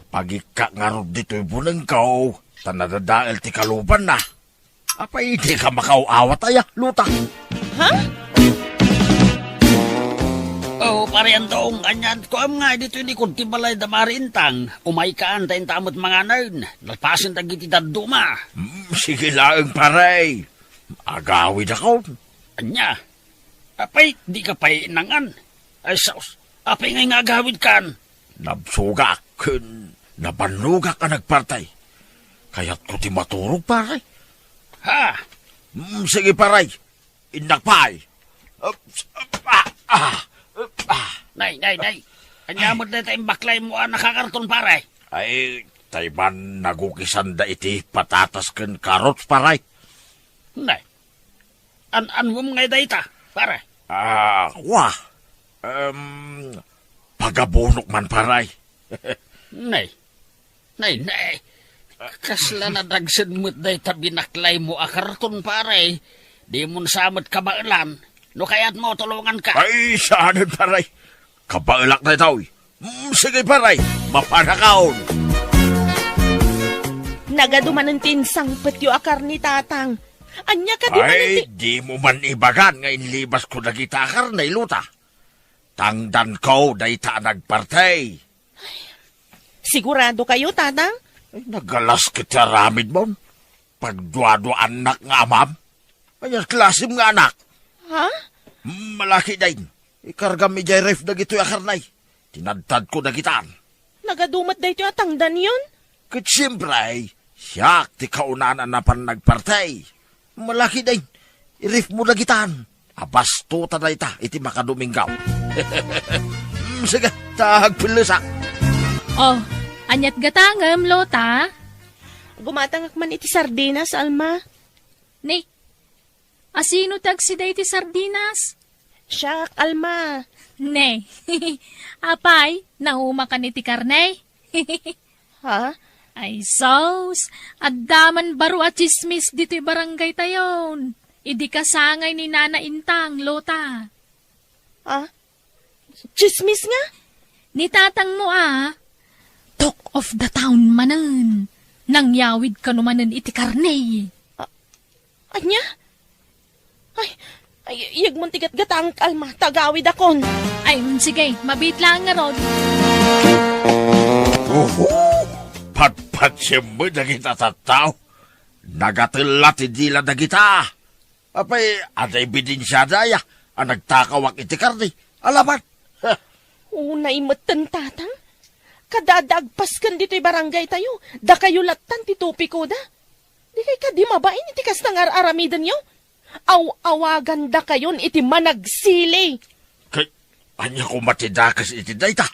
Pagikka ngarud ditoy bunengko, ta nadadael ti kalubanna. Apay, dika makaaw-awat aya, Luta? Ha? Oh, Pare Antong, anian, kuam nga ditoy likod ti balay da Mari Intang. Umaykan ta inta met manganen. Nalpasen dagiti dadduma. Hmm, sige laeng, Pare. Agawidakon. Ania? Apay, dika pay nangan? Ay, sus, apay ngay nga agawidkan? Nabsogak ken nabannogak a nagparti. Kayatko ti maturog, Pare. Ha? Mm, sige, Pare. Innak pay. Ups, ah, ah, ah. Nay, nay, nay. Ania met dayta imbaklaymo a nakakarton, Pare? Ay, tay man nagukisanda iti patatas ken carrots, pare. Nay, an-anwem ngay dayta, pare? Ah, wa. Em, pagabunok man, pare. Nay, nay, nay. Kasla nadagsen met dayta binaklaymo a karton, pare. Dimon sa met kabaelan. No kayatmo, tulonganka. Ay, saanen, pare. Kabaelak daytoy. Mm, sige, pare. Mapanakon. Nagadu manen ti insangpetyo a karne, Tatang. Ania kadi manen ti... Ay, dimo man ibagan nga inlibasko dagita a karne, Lota. Tangdanko dayta a nagparti. Sigurado kayo, Tatang? Ay, nagalas ket ti aramidmon. Pagduaduaannak nga amam? Ania klasem nga anak? Ha? Malaki dayn. Ikargam idiay ref dagitoy a karne. Tinadtadko dagitan. Nagadu met daytoy a tangdanyon? Ket siempre, siak ti kaunaan a napan nagparti. Malaki dayn. Irefmo dagitan. Abasto ta dayta iti makadominggaw. Mm, sige, ta agpellesak. Oh, aniat gatangem, Lota? Gumatangak man iti sardinas, Alma. Ne, asino ti agsida iti sardinas? Siak, Alma. Ne, apay, naumakan iti karne? Ha? Ay, sus! Adda man baro a tsismis ditoy barangay tayon. Idi kasangay ni Nana Intang, Lota. Ha? Tsismis nga? Ni tatangmo a. Talk of the town manen. Nangyawid kano manen iti karne. A-, ania? Ay, ay, iyegmon ti gatgatangek, Alma, ta agawidakon. Ay, mm, sige, mabiit laeng ngarud. Uhu! Patpatsem met dagita tattao. Nagatella ti dila dagita. Apay, adda ebidensiada aya a nagtakawak iti karne? Alabat! Unay metten, Tatang. Kada adda agpasken ditoy barangay tayo, dakayo lattan ti topikoda. Dikay kadi mabain iti kasta nga ar-aramidenyo? Aw-awagandakayon iti managsili. Kay, ania koma ti dakes iti dayta?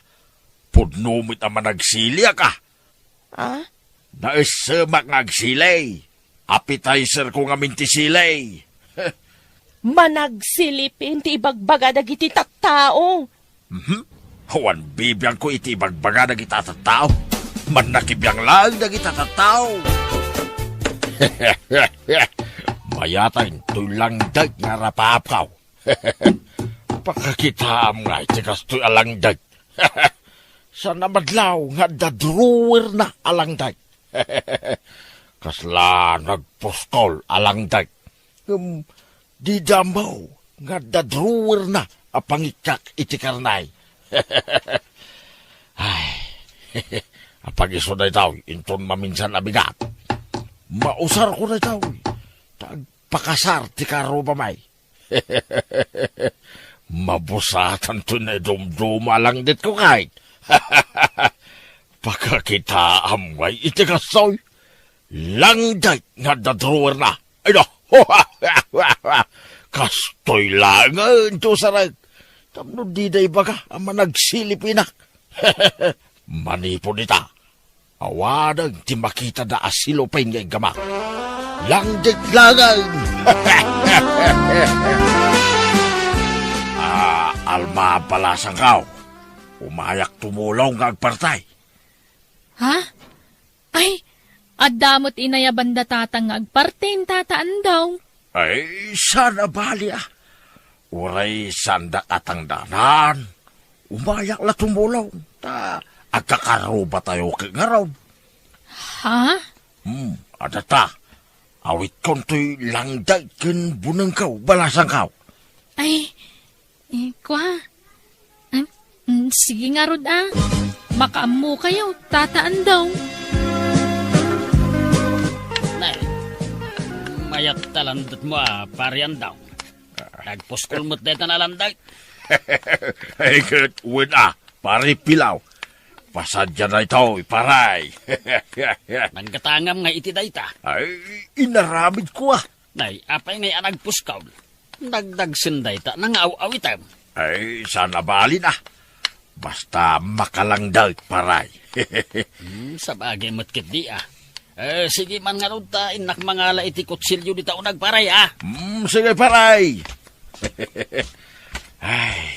Pudno met a managsiliak a. Ah? Naessemak nga agsili. Appetizer ko ngamin ti sili. Managsilipin ti ibagbaga dagiti tattao. Mhm. Awan bibiangko iti ibagbaga dagita tattao. Mannakibiang laeng dagita tattao. Mayat a intoy langdek nga arapaapkaw. Pakakitaam nga iti kastoy a langdek. Saan a madlaw nga adda drawerna a langdek. Kasla nagpuskol a langdek. Ngem dida ammo nga adda drawerna a pangikkak iti karne. Ay, apag-isu daytoy inton maminsan a bigat. Mausarko daytoy. Ta agpakasar ti karrubami. Mabusatanto nga idumduma a langdetko, kay. Pakakitaam ngay iti kastoy. Langdek nga adda drawerna. Ay, no. Kastoy laengen ti usarek. Tapno dida ibaga a managsilipinak. Manipud ita, awanen ti makitada a silopen nga iggamak. Langdek laengen! Ah, Alma, balasangkaw. Umayak tumulong nga agparti. Ha? Ay, adda met inayaban da tatang nga agparti, Tata Andong. Ay, saan a bali, a. Uray saandak a tangdanan, umayak la tumulong, ta agkakarrubatayo ket ngarud. Ha? Hmm, adda ta. Awitkon toy langdek ken bunengko, balasangko. Ay, eh, kua. Ah, mm, sige ngarud, a. Makaammokayo, Tata Andong. Nay, mayat ta langdetmo, a, Pari Andong. Nagpuskol met dayta a langdek. Ay, ket wen, a, Pari Pilaw. Pasadiak daytoy, pare. Nanggatangam nga iti dayta. Ay, inaramidko, a. Nay, apay ngay a nagpuskol? Dagdagsen dayta, nangaaw-awitem. Ay, saan a bali, a. Basta makalangdek, paray. Hmm, sabagay met ketdi, a. Eh, sige man ngarud ta innak mangala iti kutsilio dita uneg, paray, a. Hmm, sige, paray. Ay,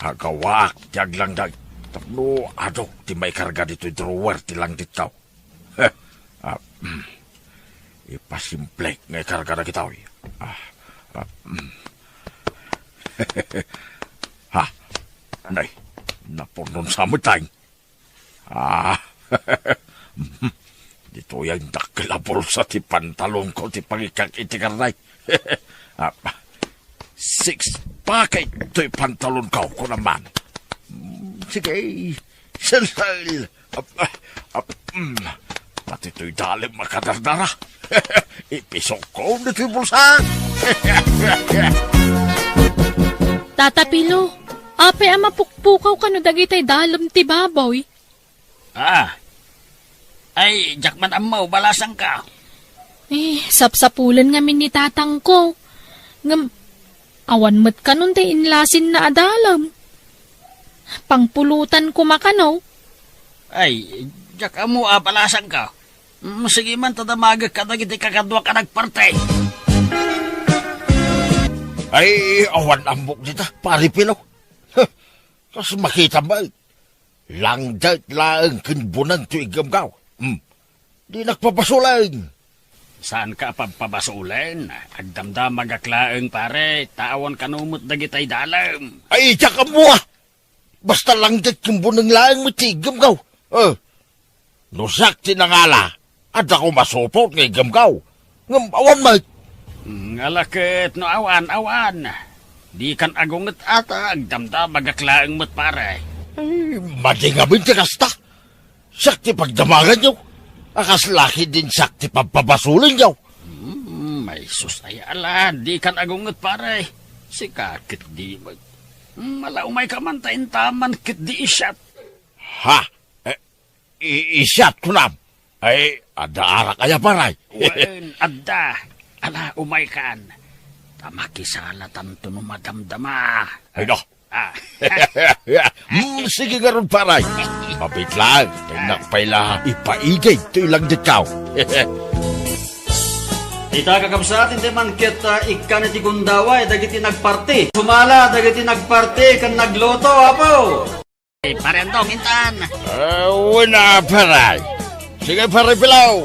agawaak ti aglangdek tapno adu ti maikarga ditoy drawer ti langdetko. Ah, mm. Ipasimplek nga ikarga dagitoy. Ah, ah, mm. Ha? Nay, napurnon sa met, ay. Ah, ditoy ay dakkel a bulsa ti pantalonko ti pangikak iti karnay. Ah, six packet toy pantalonko, kunam man. Mm, sige, Sel, sel. Ap, ap, mm. Pati toy dalem a kadardara. Ipisokko ditoy bulsa. Tata Pilo, apay a mapukpukaw kano dagitay dalem ti baboy? Ah. Ay, diak man ammo, balasangko. Eh, sapsapulen ngamin ni tatangko. Ngem, awan met kanon ti inlasinna a dalem. Pangpulutan koma kano. Ay, diak ammo a balasangko. Mm, sige man ta damagek kadagiti kakaduak a nagparti. Ay, awan ammok dita, Pare Pilo. Huh, kas makitam met, langdek laeng ken buneng toy iggemko. Hmm. Dinak pabasolen. Saanka a pabpabasolen? Agdamdamagak laeng, pare, ta awan kano met dagitay dalem. Ay, diak ammo, a. Basta langdek ken buneng laeng met ti iggemko. Eh, no siak ti nangala, adda koma supot nga iggemko. Ngem awan met. Mm, ala ket no awan, awan. Dikan agunget ata, agdamdamagak laeng met, pare. Ay, madi ngamin ti kasta. Siak ti pagdamaganyo. A kasla ketdin siak ti pabpabasolenyo. Hmm, ay sus, ay ala, dikan agunget, pare. Sika ketdi met. Hmm, ala, umayka man ta intaman ketdi isyat. Ha? Eh, i-, isyat kunam? Ay, adda arak aya, pare? Wen, adda. Ala, umaykan. Ta makisalatanto no madamdama. Ay, no. Ah. Hmm, sige ngarud, pare. Mabit lang, ta innak pay la ipaigid toy langdetko. Ita, kakabsat, inti man ket, ah, ikkan iti gundaway dagiti nagparti. Sumala dagiti nagparti ken nagluto, apo. Eh, Pare Andong, intan. Ah, wen a, pare. Sige, Pare Pilaw.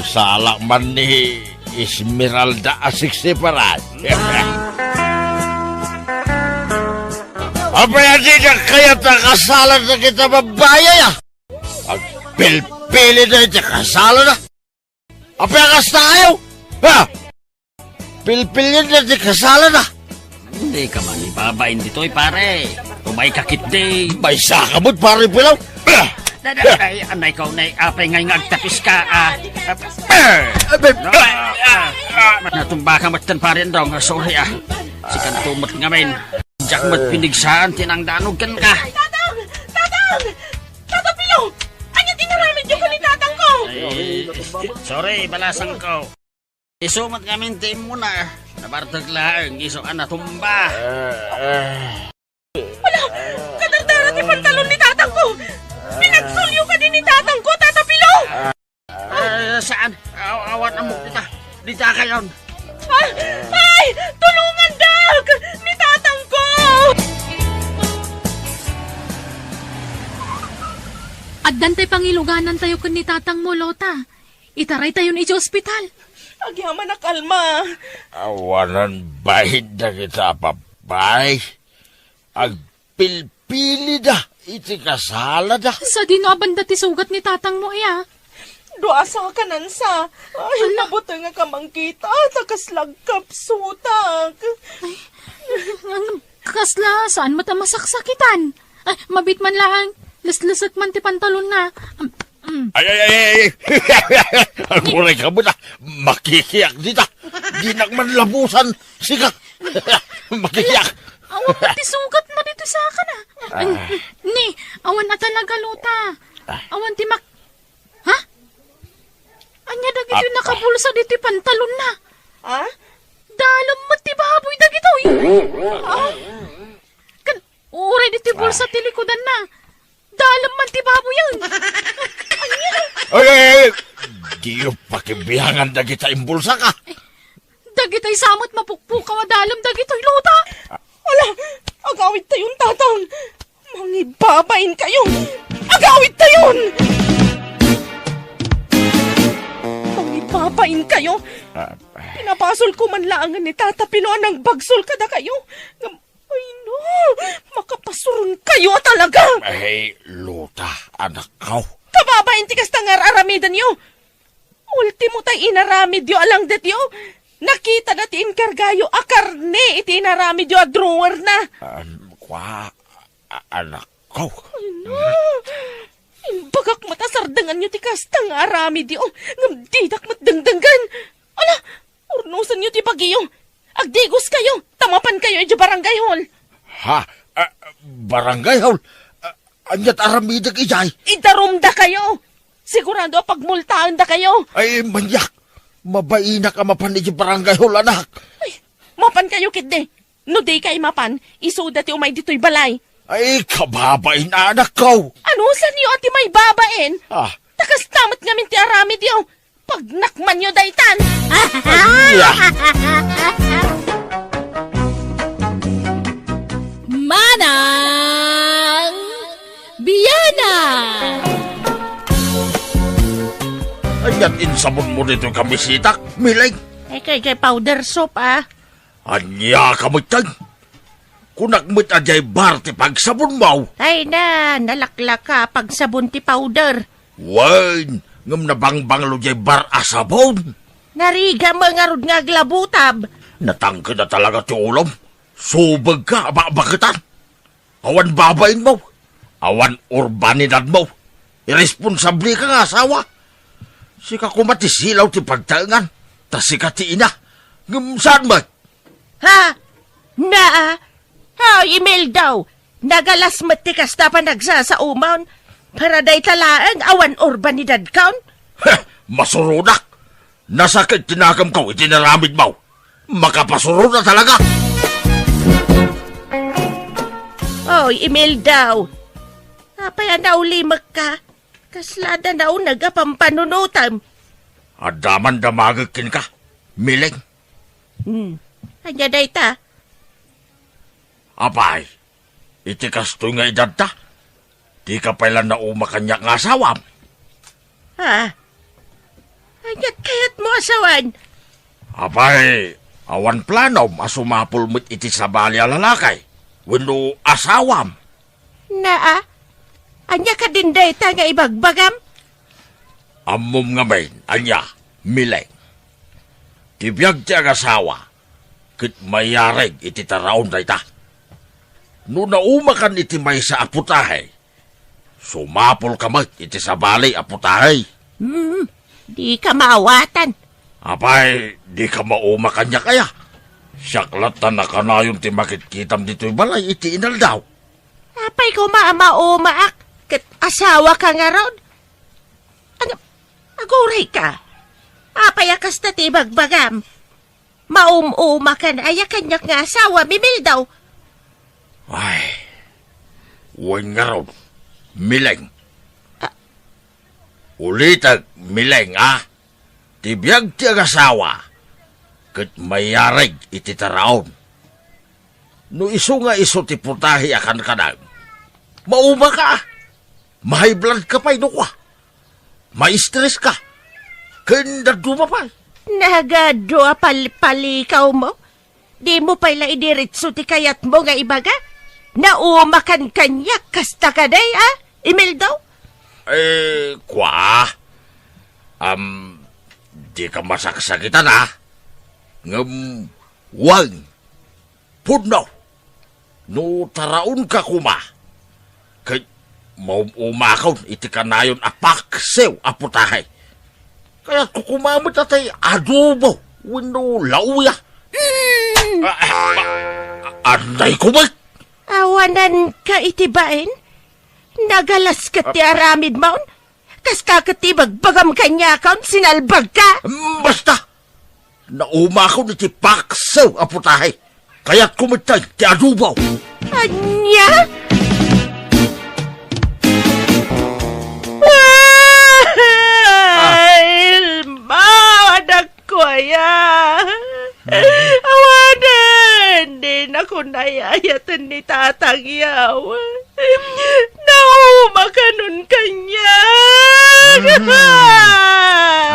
Salak man ni Esmeralda a sexy, pare. Apay a diak kayat a kasalan dagita babai, a? Agpilpili da iti kasalan, a? Apay a kasta kayo? Ha? Pilpilienna ti kasalan, a? Dika man ibabain ditoy, pare. Umayka ketdi. Maysaka met, Pare Pilaw. Da, da, ay, anay ko, nay, apay ngay nga agtapiska, a? Abi, ah, ah, ah. Natumbaka met ken, Pare Andong, sorry, a. Sikanto met ngamin. Diak met pinigsaan ti nangdanog kenka. Tatang! Tatang! Tata Pilaw! Ania ti inaramidyo ken ni tatangko? Ay, sorry, balasangko. Isu met ngamin ti immuna. Nabartek laeng isu a natumba. Ala, kadardara ti pantalon ni tatangko. Pinagsulyo kadi ni tatangko, Tata Pilaw. Ah, saan? Aw-, awan ammok dita. Dita kayon. Ah, ay! Tulongandak! Ni tatangko! Addan tay pangiluganantayo ken ni tatangmo, Lota. Itaraytayon idiay ospital. Agyamanak, Alma. Awanan bain dagita a babai. Agpilpilida iti kasalada. Sadino a banda ti sugat ni tatangmo, iya? Dua sa kanansa. Ay, ala. Mabutengak a mangkita, ta kasla agkapsutak. Ay, ang kasla, saan met a masaksakitan? Ay, mabit man laeng. Leslesek man ti pantalonna. Am, am. Ay, ay, ay, ay, ay. Aguray ka met, a. Makikiak dita. Dinak man labusan. Sika. Makikiak. Awan met ti sugat mo dito sa akin, a. Ah. Ay, ni, awan a talaga, Lota. Ah. Awan ti mak-, ha? Ania dagitoy nakabulsa ditoy pantalonna? Ha? Dalem met ti baboy dagitoy. Ah? Kan, uray Ditoy bulsa ti likudanna. Dalem man ti baboyen. Ania? Ay, ay, ay! Diyo pakibiangan dagita imbulsaka. Dagitay sa met mapukpukaw a dalem dagitoy, Luta. Ala, agawidtayon, Tatang. Mangibabain kayo. Agawidtayon! Mangibabain kayo. Ah. Pinabasolko man laengen ni Tata Pino a nangbagsol kadakayo. Ngem, ay no, makapasuronkayo a talaga. Ay, Luta, anakko. Kababain ti kasta nga ar-aramidenyo. Ultimo tay inaramidyo a langdetyo. Nakitada ti inkargayo a karne iti inaramidyo a drawerna. Um, kua, a-, anakko. Ay no, imbagak met a sardenganyo ti kasta nga aramidyo, ngem didak met dengdenggen. Ala, urnosenyo ti bagiyo. Agdigoskayo, ta mapankayo idiay barangay hall. Ha? Ah, barangay hall? Ah, ania't aramidek idiay? Idarumdakayo. Sigurado a pagmultaendakayo. Ay, maniak. Mabainak a mapan idiay barangay hall, anak. Ay, mapankayo ketdi. No dikay mapan, isuda ti umay ditoy balay. Ay, kababain, anakko. Anusanyo a ti maibabain? Ah. Ta kasta met ngamin ti aramidyo. Pagnakmanyo daytan. Ania? Manang Biana! Ania't insabonmo ditoy kamisitak, Miling? Ay, kay, kay powder soap, ah. Ania ka met, tay? Kunak met a diay bar ti pagsabonmo. Ay na, nalaklaka a pagsabon ti powder. Wen, ngem nabangbanglo diay bar a sabon. Nariga met ngarud nga aglabutab. Natangked a talaga ti ulom. Subegka a bakbaketan. Awan babainmo. Awan urbanidadmo. Irresponsableka nga asawa. Sika koma ti silaw ti pagtaengan. Ta sika ti ina. Ngem saan met? Ha? Naa? Hay, Imelda! Nagalas met ti kasta a panagsasaomon. Para dayta laeng awan urbanidadkon. Heh! Masurodak! Nasakit ti nakemko iti naramidmo. Makapasuroda talaga! Oy, Imelda! Apay a naulimekka? Kasla da nauneg a pampanunotem. Adda man damagek kenka, Miling. Hmm. Ania dayta? Apay, iti kastoy nga edadta, dika pay la nauma kaniak nga asawam? Ha? Ania't kayatmo a sawen? Apay, awan planom a sumapul met iti sabali a lalaki wenno asawam? Naa, ania kadin dayta nga ibagbagam? Ammom ngamin, ania, Miling. Ti biag ti agasawa, ket maiyareg iti taraon dayta. No naumakan iti maysa a putahe, sumapulka met iti sabali a putahe. Hmm, dika maawatan. Apay, dika mauma kaniak aya? Siak latta nakanayon ti makitkitam ditoy balay iti inaldaw. Apay koma a maumaak ket asawaka ngarud? Ag-, agurayka. Apay a kasta ti ibagbagam? Maum-umakan aya kaniak nga asawam, Imelda? Ay, wen ngarud, Miling. Ah. Ulitek, Miling, a? Ti biag ti agasawa, ket maiyareg iti taraon. No isu nga isu ti putahe a kankanam, maumaka, ma-high blood ka pay no kua. Ma-stress ka. Ken dadduma pay. Nagadu a palpalikawmo. Dimo pay la idiretso ti kayatmo nga ibaga? Naumakan kaniak kasta kadi, a, Imelda? Eh, kua. Am, dika masaksakitan, a. Ngem, wen, pudno. No taraonka koma, ket maum-umakon iti kanayon a paksiw a putahe. Kayatko koma met a tay adobo wenno lauya. Mm. Ah, ah, ah, anay koma. Awananka iti bain? Nagalas ket ti aramidmon? Kasta ket ti ibagbagam kaniakon, sinalbagka? Mm, basta! Naumakon iti paksiw a putahe. Kayatko met ti adobo. Ania? Aya. Awanen, dinakon ay-ayaten ni Tatang yaw. Naumakanon kaniak. Mhm.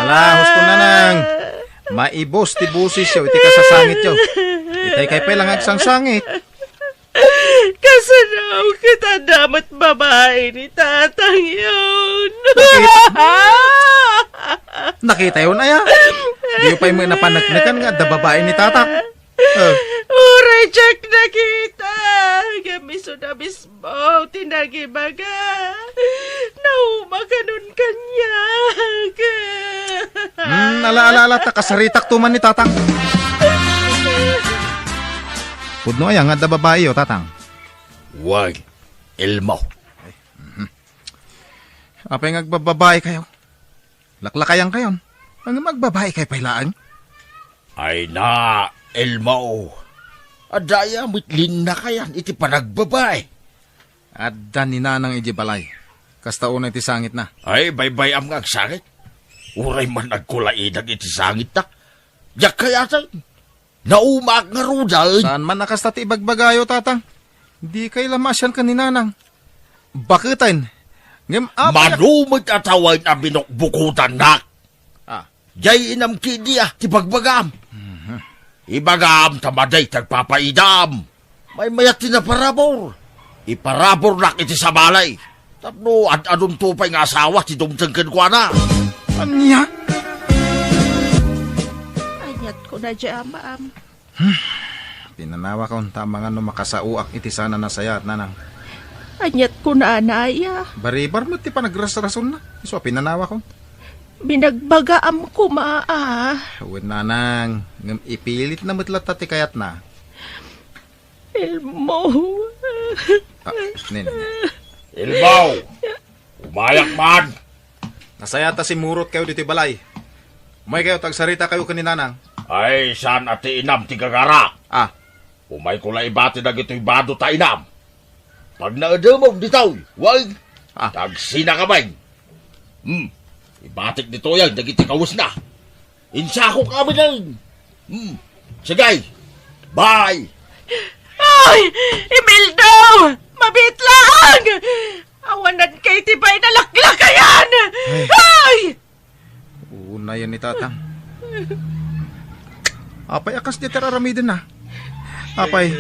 Ala, husto, Nanang. Maibus ti boses yaw iti kasasangit yaw. Itay kay pay lang agsangsangit. Kasano ket adda met babai ni Tatang yaw? Nakita? Nakita yaw, aya? Diyo pay met napaneknekan nga adda babai ni Tata. Eh. Uray diak nakita. Ngem isu da mismo ti nagibaga. Naumakanon kaniak. Hmm, ala, ala, ala, ta kasaritak to man ni Tatang. Pudno aya nga adda babai yo, Tatang? Wen, Elmo. Apay nga agbababai kayo? Laklakayan kayon. Ang magbabai kayo pay laeng? Ay na, Elmo. Adda aya met linnakayan iti panagbabai? Adda ni Nanang iti balay. Kasta unay ti sangitna. Ay, baybay-am nga agsangit. Uray man agkulaidag iti sangitna. Diak kayatay. Naumaak ngaruden. Saan man a kasta ti ibagbagayo, Tatang? Di kay la maasian ken ni Nanang. Baketen. Ngem apay a- Mano met a tawen a binukbukotannak. Ah. Jay inam kidi a ti bagbagam. Mhm. Ibagam ta madi ti agpapaidam. Maymayat ti naparabur. Iparaburnak iti sabali. Tapno ad-adunto pay nga asawa ti dumteng kenkuana. Ania? Aniat kuna di amam. Hmm. Pinanawakon ta amangan no makasaoak iti saan a nasayaat, Nanang. Aniat kunana aya? Baribar met ti panagrasrasonna. Isu a pinanawakon. Binagbagaam koma a. Wen, Nanang, ngem ipilitna met latta ti kayatna. Elmo. Ah, Nene. Elmo! Umayak man! Nasayaat ta simmurot kayo ditoy balay. Umay kayo, ta agsarita kayo ken ni Nanang. Ay, saan a ti inam ti gagara? Ah. Umayko la ibati dagitoy bado ta inam. Pagnaedemon ditoy, wen? Ah. Tagsinakaben. Hmm. Ibatik ditoy dagiti kawesna. Insakok amin. Hmm. Sige. Bye. Ay! Imelda! Mabitlang! Awanan kay ti bay nalaklakayan! Ay! Ay! Unayan ni Tatang. Apay a kas di ti ar-aramiden na? Apay,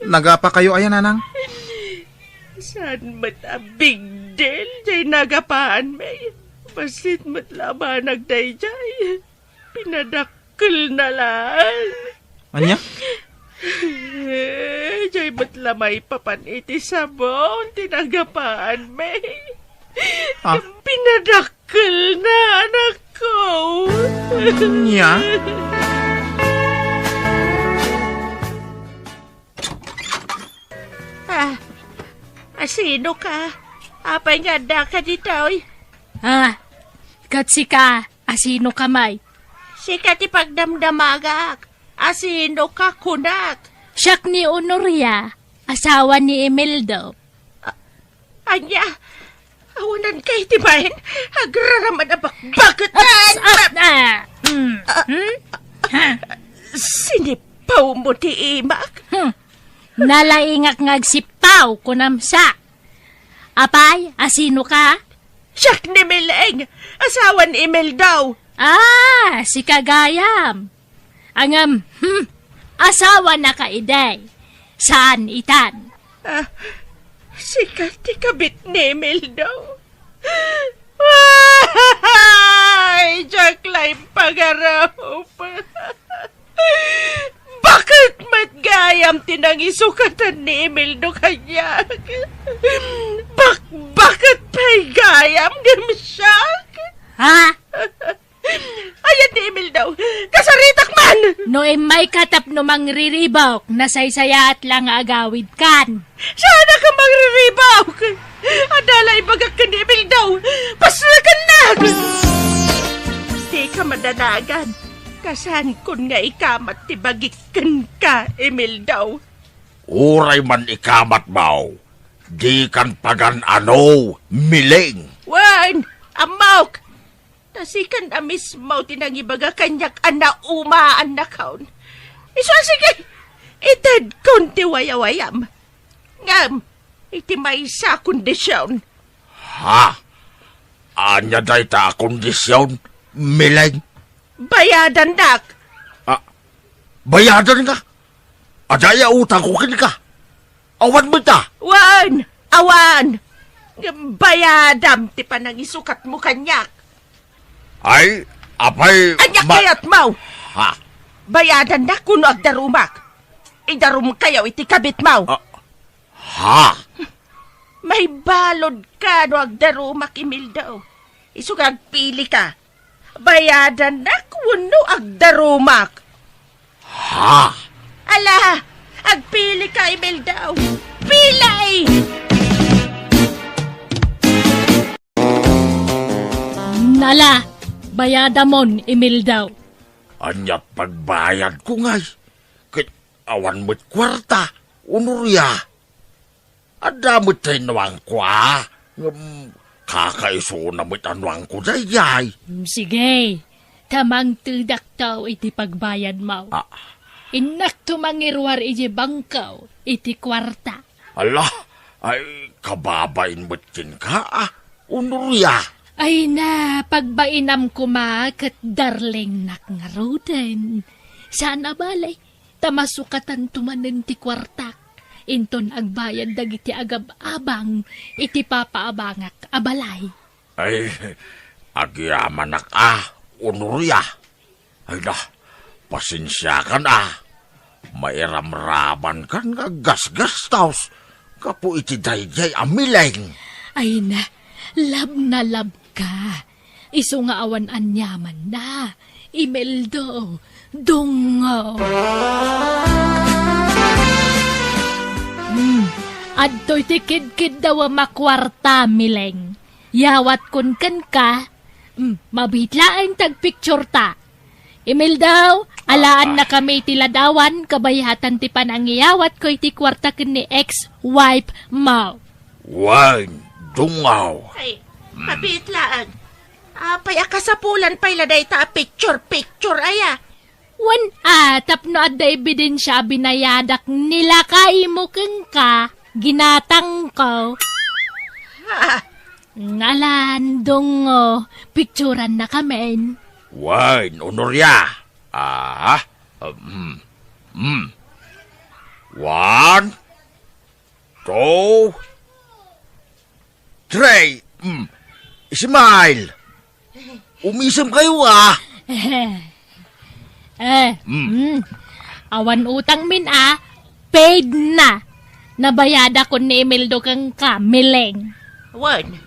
nagapa kayo aya, Nanang? Saan met a big deal jay nagapaanmi? Bassit met la a banag dayjay. Pinadakkelna laeng. Ania? Jay met la maipapan iti sabon ti nagapaanmi. Ah. Pinadakkelna, anakko. Ania? Ah, asino ka? Apay nga addaka ditoy? Ah, ket sika, asino ka may? Sika ti pagdamdamagak. Asino ka kunak? Siak ni Honoria, asawa ni Imeldo. A-, ania? Awanan kay ti bain? Agraraman a bakbaketan! Ah, ah, mm, hmm? Ha? Sinipaw mo ti imak? Hmm. Nalaingak nga agsipaw, kunam sa. Apay, asino ka? Siak ni Mileng, asawa ni Imeldo. Ah, sika gayam. Ngem, hmm, asawa na ka idi. Saan itan? Ah, sika ti kabit ni Imeldo. Ay, diak la impagarup. Baket met gayam ti nangisukatan ni Imeldo kaniak. Bakbaket pay gayam, ngem siak. Ha? Ayan ni Imeldo. Kasaritak man! No immayka tapno mangriribok, nasaysayaat la nga agawidkan. Saan a ka mangriribok? Adda la ibagak ken ni Imeldo. Paslakennak! Dika madanagan. Kasaankon nga ikamat ti bagik kenka, Imeldo. Uray man ikamatmo, dikan pagan-ano, Mileng. Wen, ammok! Ta sikan a mismo ti nangibaga kaniak a naumaannakon. Isu a sige, itedkon ti wayawayam. Ngem, iti maysa a kondision. Ha? Ania dayta a kondision, Mileng? Bayadannak. Ah, bayadan nga? Adda aya utangko kenka? Awan met a? Wen, awan. Ngem bayadam ti panangisukatmo kaniak. Ay, apay, ania ma- kayatmo? Ha? Bayadannak wenno agdarumak? Idarumkayo iti kabitmo. Ah, ha? Maibaludka no agdarumak, Imelda. Isu nga agpilika. Bayadannak wenno agdarumak? Ha? Ala, agpilika, Imelda. Pili! Ala, bayadamon, Imelda. Aniat pagbayadko ngay? Ket awan met kuarta, Honoria. Adda met tay nuangko a, ngem kakaisuna met a nuangko daydiay. Mm, sige, ta mangtedakto iti pagbayadmo. Ah. Innakto mangiruar iti bangko iti kuarta. Ala, ay, kababain met kenka, a, Honoria. Ay na, pagbainam koma ket darlingnak ngaruden. Saan a bale, ta masukatanto manen ti kuartak. Inton agbayad dagiti agab-abang iti papaabangak a balay. Ay, agyamanak a, Honoria. Ay na, pasensiakan a. Mairamramankan nga aggasgastos gapu iti daydiay a Mileng. Ay na, love na love ka. Isu nga awan aniamanna, Imelda, dungngo. Hmm, adtoy ti kidkiddawem a kuarta, Mileng. Yawatkon kenka, hmm, mabiit laeng ti agpictureta. Imelda, alaannakami iti ladawan, kabayatan ti panangiyawatko iti kuarta ken ni ex-wife mo. Wen, dungngo. Ay, mabiit laeng. Apay a kasapulan pay la dayta a picture-picture aya? Wen a, tapno adda ebidensia a binayadak ni lakaymo kenka, ginatangko. Ha? Ngalan, dungngo, picturannakamin. Wen, Honoria. Ah, um, um. One, two, three. Mm. Smile. Umisemkayo a. Eh, Mm. mm. Awan utangmin a, paid na. Nabayadakon ni Imelda kenka, Mileng. Wen,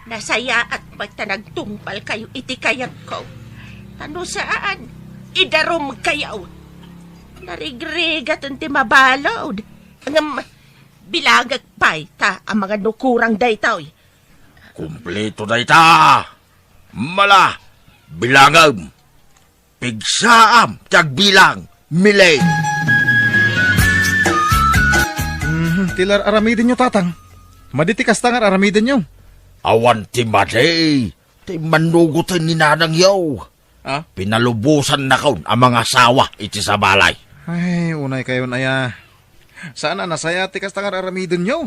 nasayaat met ta nagtungpalkayo iti kayatko. Ta no saan, idarumkayo. Narigrigaten ti mabalud. Ngem, bilangek pay ta amangan no kurang daytoy. Kumpleto dayta. Mala, bilangem. Pigsaam ti agbilang, Mileng. Mhm, ti lar-aramidenyo, Tatang. Madi ti kasta nga ar-aramidenyo. Awan ti madi. Ti immannugoten ni nanangyo. Ah? Pinalubosannakon a mangasawa iti sabalay. Ay, unaykayon aya. Saan a nasayaat ti kasta nga ar-aramidenyo?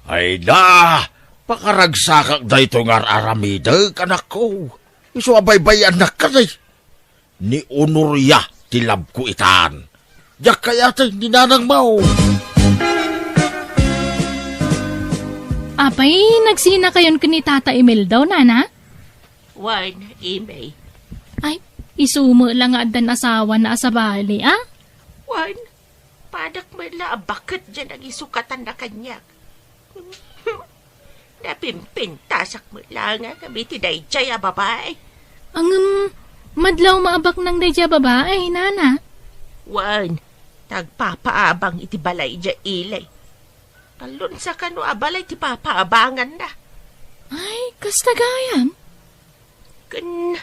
Ay da, pakaragsakak daytoy nga ar-aramidek, anakko. Isu a baybay-annak kadi. Ni Honoria ti labko itan. Diak kayatay ni nanangmo. Apay, nagsinakayon ken ni Tata Imelda, nana? Wen, Imey. Ay, isu met la nga addan asawana a sabali, a? Wen, padak met la a baket diay nangisukatan na kaniak. Napimpintasak met la nga kami ti daydiay a babai. Ngem, madlaw maabaknang daydiay a babai, nana? Wen, ta agpapaabang iti balay idiay ili. Talon sa kano a balay ti papaabanganna. Ay, kasta gayam? Ken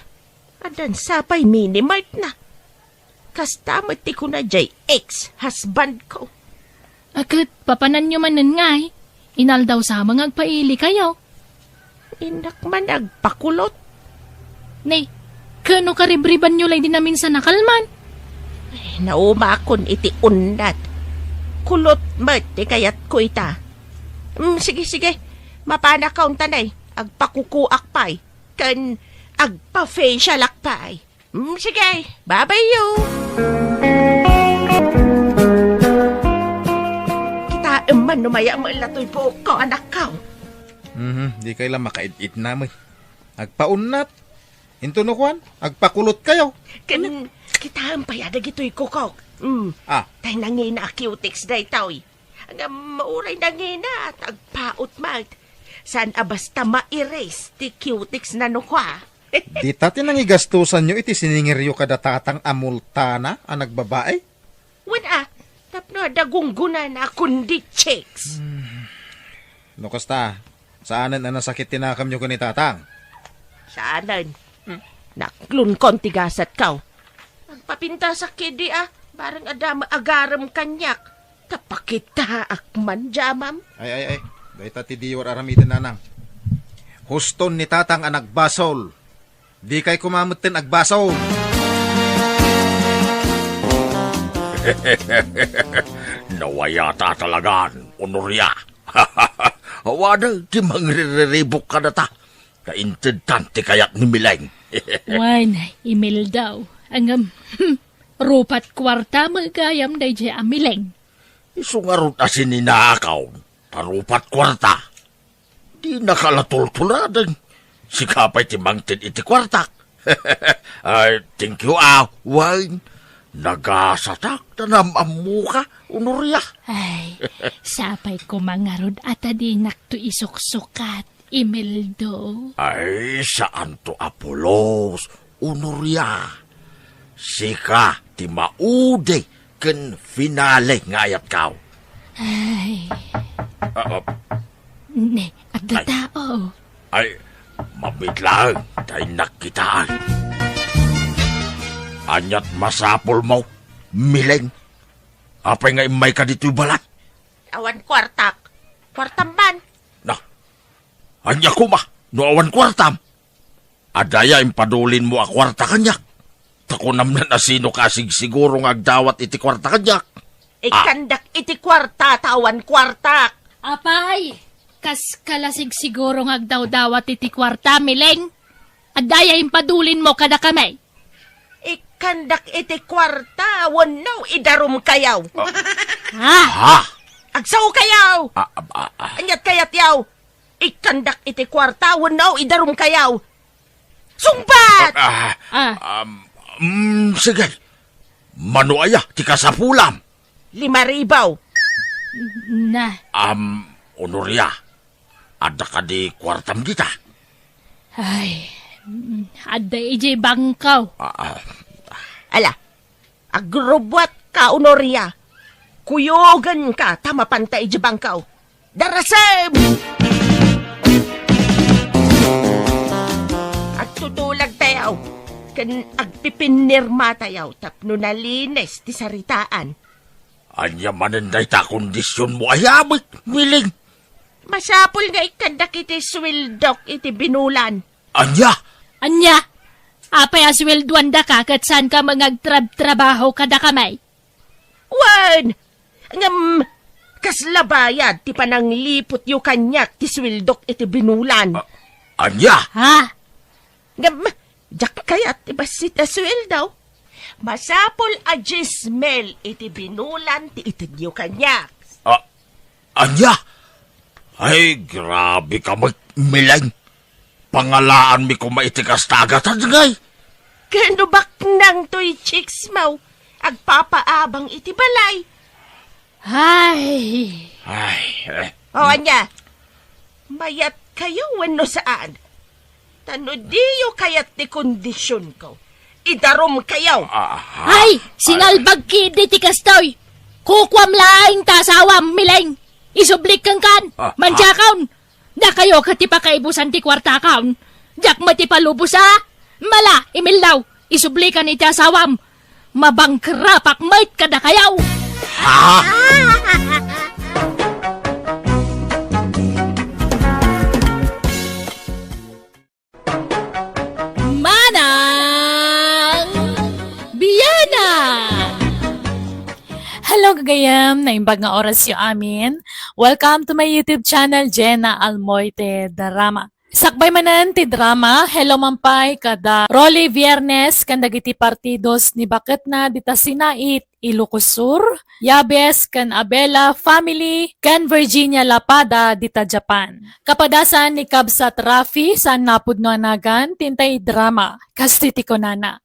addan sa pay mini-mart na. Kasta met ti kuna diay ex-husband ko. A ket, papananyo manen ngay, inaldaw sa nga agpailikayo. Innak man agpakulot. Nay, kano karibribanyo lay di naminsan a kalman? Ay, naumakon iti unnat. Kulot met ti kayatko ita. Mm, sige, sige. Mapanakon ta, nay. Agpakukuak pay. Ken agpa-facialak pay. Mm, sige, babayyo. Kitaem man no mayamella toy buokko, anakko. Mhm, di kay la makaid-id namin. Agpaunnat. Intono kuan, agpakulot kayo. Ken kitaem pay a dagitoy kukok. Mm. Ah. Tay nangina a cutex daytoy. Ngem uray nangina, agpaut met. Saan a basta mairis ti cutex na no kua. Dita ti nangigastosanyo iti siningiryo kada tatang a multana a nagbabae? Wen a, tapno adda gunggonana a kundi chicks. Hmm. No kasta, saanen a nasakit ti nakamyo ken ni tatang? Saanen. Hmm. Naklonkon ti gasatko. Agpapintasak idi a, bareng adda met agarem kaniak. Tapakitaak man, jamam. Ay, ay, ay. Dayta ti diyo aramiden, nanang. Huston ni tatang a nagbasol. Di kay kumametten agbasol. Nawayata talagan, Honoria. Awanen ti mangriribok kadata. Kaintedtan ti kayat ni Mileng. Wen, Imelda. Ngem, hmm, rupat kuarta met gayam daydiay a Mileng. Isu ngarud a sininakaw, ta rupat kuarta. Dinaka la tultuladeng. Sika pay ti mangted iti kuartak. Ay, thank you, ah, Wayne. Nagasatak ta nam-ammoka, Honoria. Ay, sapay koma ngarud a ta dinakto isuksukat, Imelda. Ay, saanto a pulos, Honoria. Sika ti maudi ken finale nga ayatko. Ay. Ah, ah. Ne, adda tao. Ay, mabiit laeng ta innak kitaen. Aniat masapulmo, Mileng? Apay nga immayka ditoy balay? Awan kuartak. Kuartam man. Na, ania koma no awan kuartam? Adda aya impadulinmo a kuarta kaniak? Ta kunam la a sinoka a sigsiguro nga agdawat iti kuarta kaniak. Ah. Ikkandak iti kuarta ta awan kuartak. Apay, kaska la sigsiguro nga agdawdawat iti kuarta, Mileng? Adda aya impadulinmo kadakami? Ikkandak iti kuarta wenno idarumkayo. Ah. Ha? Ha? Agsaokayo! Ah, ah, ah, ah. Aniat kayatyo? Ikkandak iti kuarta wenno idarumkayo. Sungbat! Ah, ah, ah, um, mm, sige. Mano aya ti kasapulam? Lima ribu. Na. Um, Honoria, adda kadi kuartam dita? Ay, mm, adda idiay bangko. Ah, ah. Ala, agrubbuatka, Honoria. Kuyogenka ta mapanta idiay bangko. Darasem! Agtutulagtayo ken agpipinnirmatayo tapno nalinis ti saritaan. Ania manen dayta a kondisionmo a yabit, Mileng? Masapul nga ikkandak iti sueldok iti binulan. Ania? Ania? Apay a sueldoandaka ket saanka met nga agtrabtrabaho kadakami? Wen! Ngem, kasla bayad ti panangliputyo kaniak ti sueldok iti binulan. A-, ania? Ha? Ngem, diak kayat ti bassit a sueldo. Masapul a dies mil iti binulan ti itedyo kaniak. A-, ania? Ay, grabe ka met, Mileng. Pangalaanmi koma iti kasta a gatad ngay. Ken no baknang toy chicks mo, agpapaabang iti balay. Ay. Ay, eh. O, ania? Mayatkayo wenno saan? Ta no diyo kayat ti kondisionko, idarumkayo. Ah, ah. Ay, singalbag ketdi ti kastoy. Kukuam laeng ta asawam, Mileng. Isublik kenkan. Ah, ah. Mandiakon. Dakayo ket ti pakaibusan ti kuartakon. Diak met ipalubos a. Mala, Imelda, isublikan iti asawam. Mabangkrapak met kadakayo. Ha? Gagayam, naimbag nga orasyo amin. Welcome to my YouTube channel, Jenna Almoite Drama. Sakbay manen ti drama, hello man pay kada Rolly Viernes ken dagiti partidos ni baketna dita Sinait, Ilocos Sur, Yabes ken Abela family, ken Virginia Lapada dita Japan. Kapadasan ni Kabsat Rafi, saan napudno a nagan, ti intay drama, kas ti kunana.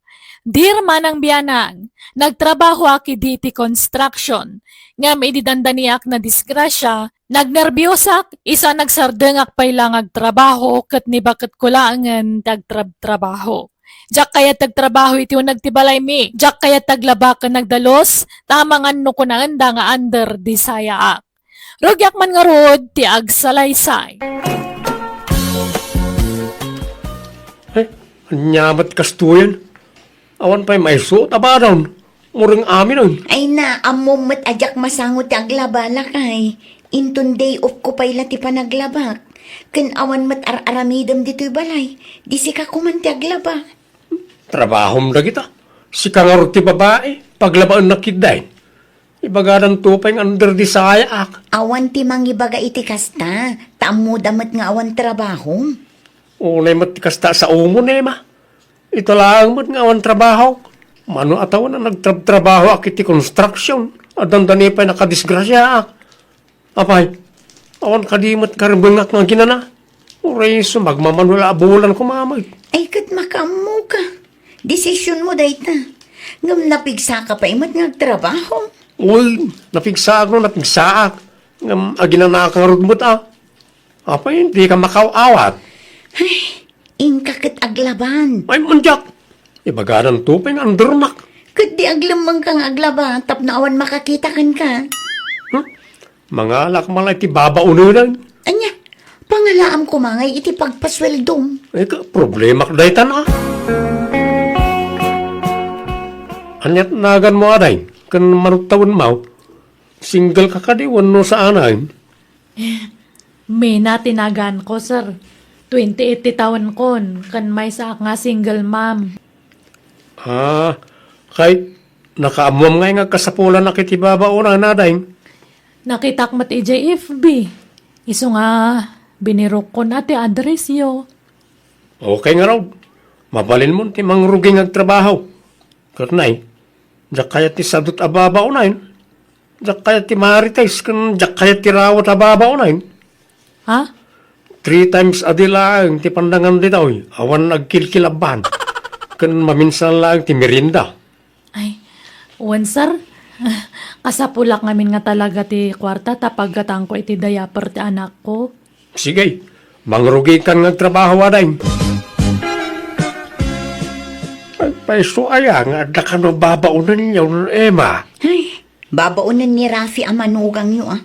Dear Manang Bianang, nagtrabahoak idi iti construction. Ngem idi dandaniak nadisgrasia, nagnerbiosak, isu a nagsardengak pay la nga agtrabaho ket ni baketko laengen ti agtrabtrabaho. Diak kayat ti agtrabaho iti uneg ti balaymi. Diak kayat ti aglaba ken agdalus, ta amangan no kunaenda nga under di sayaak. Rugiak man ngarud ti agsalaysay. Eh, ania met kastoyen? Awan pay maisuot a badon. Mureng aminen. Ay na, ammom met a diak masango ti aglaba, lakay. Inton day off ko pay la ti panaglabak. Ken awan met ar-aramidem ditoy balay. Di sika koman ti aglaba. Trabahom dagita. Sika ngarud ti babai. Paglabaennak ketdin. Ibagadanto pay nga under di sayaak. Awan ti mangibaga iti kasta, ta ammoda met nga awan trabahom. Unay met ti kasta a saom, Ema. Ita laeng met nga awan trabahok. Mano a tawen a nagtrabtrabahoak iti construction, a dandani pay nakadisgrasiaak. Apay, awan kadi met karbengak nga aginana? Uray isu magmamano la a bulan koma met. Ay, ket makaammoka. Desisionmo dayta. Ngem napigsaka pay met nga agtrabaho. Uy, napigsaak no napigsaak. Ngem aginanaak ngarud met a. Apay, dika makaaw-awat? Ay, inka ket aglaban. Ay, mandiak. Ibagadanto pay nga undernak. Ket di aglemmengka nga aglaba tapno awan makakita kenka. Hmm? Mangalak man la iti babaonen. Ania, pangalaam koma ngay iti pagpasueldom. Ay, ka, problemak daytan a. Aniat naganmo, aday? Ken mano ti tawenmo? Single ka kadi wenno saanen? Mina ti naganko, sir. Twenty-eight ti tawenkon, ken maysaak nga single mom. Ah, kay nakaammoam ngay nga agkasapulanak iti babaonen, aday? Nakitak met idiay F B. Isu nga binirukkon a ti addressyo. Okay ngarud. Mabalinmon ti mangrugi nga agtrabaho. Ket nay, diak kayat ti sadut a babaonen. Diak kayat ti marites ken diak kayat ti rawet a babaonen. Ha? Three times a day laeng ti pandangan ditoy, awan agkilkilabban. Ken maminsan laeng ti merienda. Ay, wen, sir. Kasapulak ngamin nga talaga ti kuarta ta paggatangko iti diaper ti anakko. Sige, mangrugikan nga agtrabaho, aday. Agpayso aya nga adda kano babaonenyo, Ema? Ay, babaonen ni Rafi a manugangyo, a.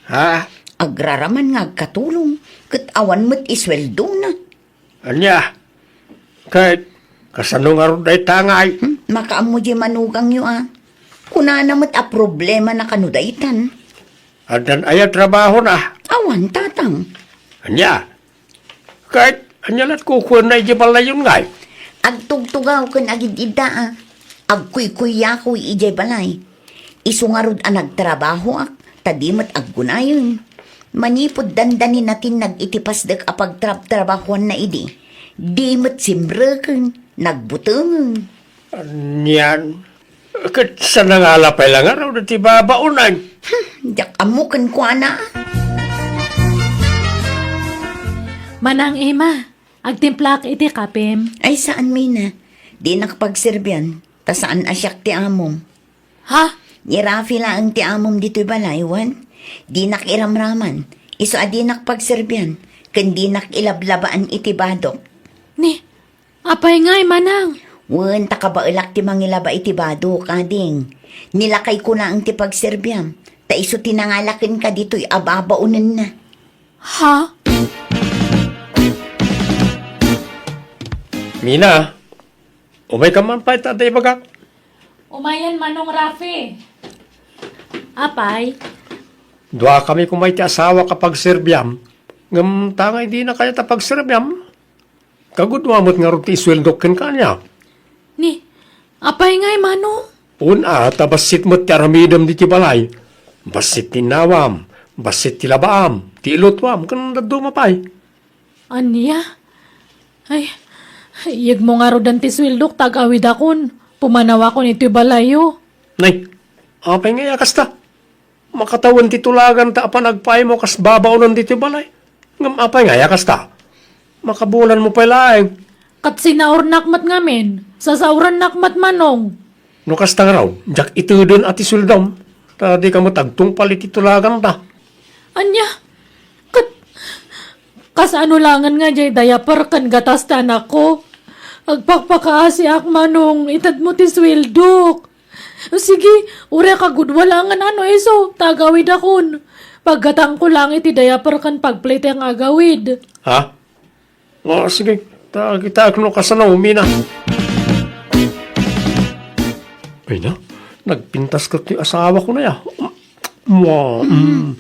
Ha? Agraraman nga agkatulong, ket awan met isueldona. Ania? Ket kasano ngarud dayta ngay? Hmm, makaammo diay manugangyo, a. Kunana met a problemana kano daytan. Addan aya trabahona? Awan, tatang. Ania? Ket ania lat kukuenna idiay balayyon ngay? Agtugtugaw ken agid-idda, a. Agkuykuyakoy idiay balay. Isu ngarud a nagtrabahoak, ta di met aggunayen. Manipud dandani natinnag iti pasdek a pagtrabtrabahoanna idi, di met simreken, nagbutengen. Anian? Ket sanangala pay la ngarud ti babaonen. Hmm, diak ammo kenkuana. Manang Ema, agtimplaak iti kapem. Ay, saan, Mina. Dinak pagserbian, ta saan a siak ti amom. Ha? Ni Rafi laeng ti amom ditoy balay, wen? Dinak iramraman. Isu a dinak pagserbian, ken dinak ilablabaan iti badok. Ni, apay ngay, manang? Wen, ta kabaelak ti mangilaba iti badok, ading. Ni lakayko laeng ti pagserbiam, ta isu ti nangala kenka ditoy a babaonenna. Ha? Mina, umayka man pay ta adda ibagak. Umayen, Manong Rafi. Apay? Duakami koma iti asawak a pagserbiam. Ngem ta ngay dina kayat a pagserbiam. Kagudua met ngarud ti isueldok kenka, ania? Ni, apay ngay, Manong? Wen a, ta bassit met ti aramidem ditoy balay. Bassit ti innawam, bassit ti labaam, ti ilutuam, ken dadduma pay. Ania? Ay, iyegmo ngaruden ti sueldok ta agawidakon. Pumanawakon itoy balayyo. Nay, apay nga iya kasta? Makatawen ti tulaganta a panagpaaymo kas babaonen ditoy balay. Ngem apay nga iya kasta? Makabulanmo pay laeng. Ket sinaornak met ngamin, sasaorannak met, Manong. No kasta ngarud, diak iteden a ti sueldom, ta dika met agtungpal iti tulaganta. Ania? Ket kasano laengen nga diay diaper ken gatas ti anakko? Agpakpakaasiak, Manong, itedmo ti sueldok. Sige, uray kagudua laengen a no isu, ta agawidakon. Paggatangko laeng iti diaper ken pagplitek nga agawid. Ha? O, sige. Ta, kitaek no kasano, Mina. Ay na, nagpintas ket ti asawako na ya. Mua, mm.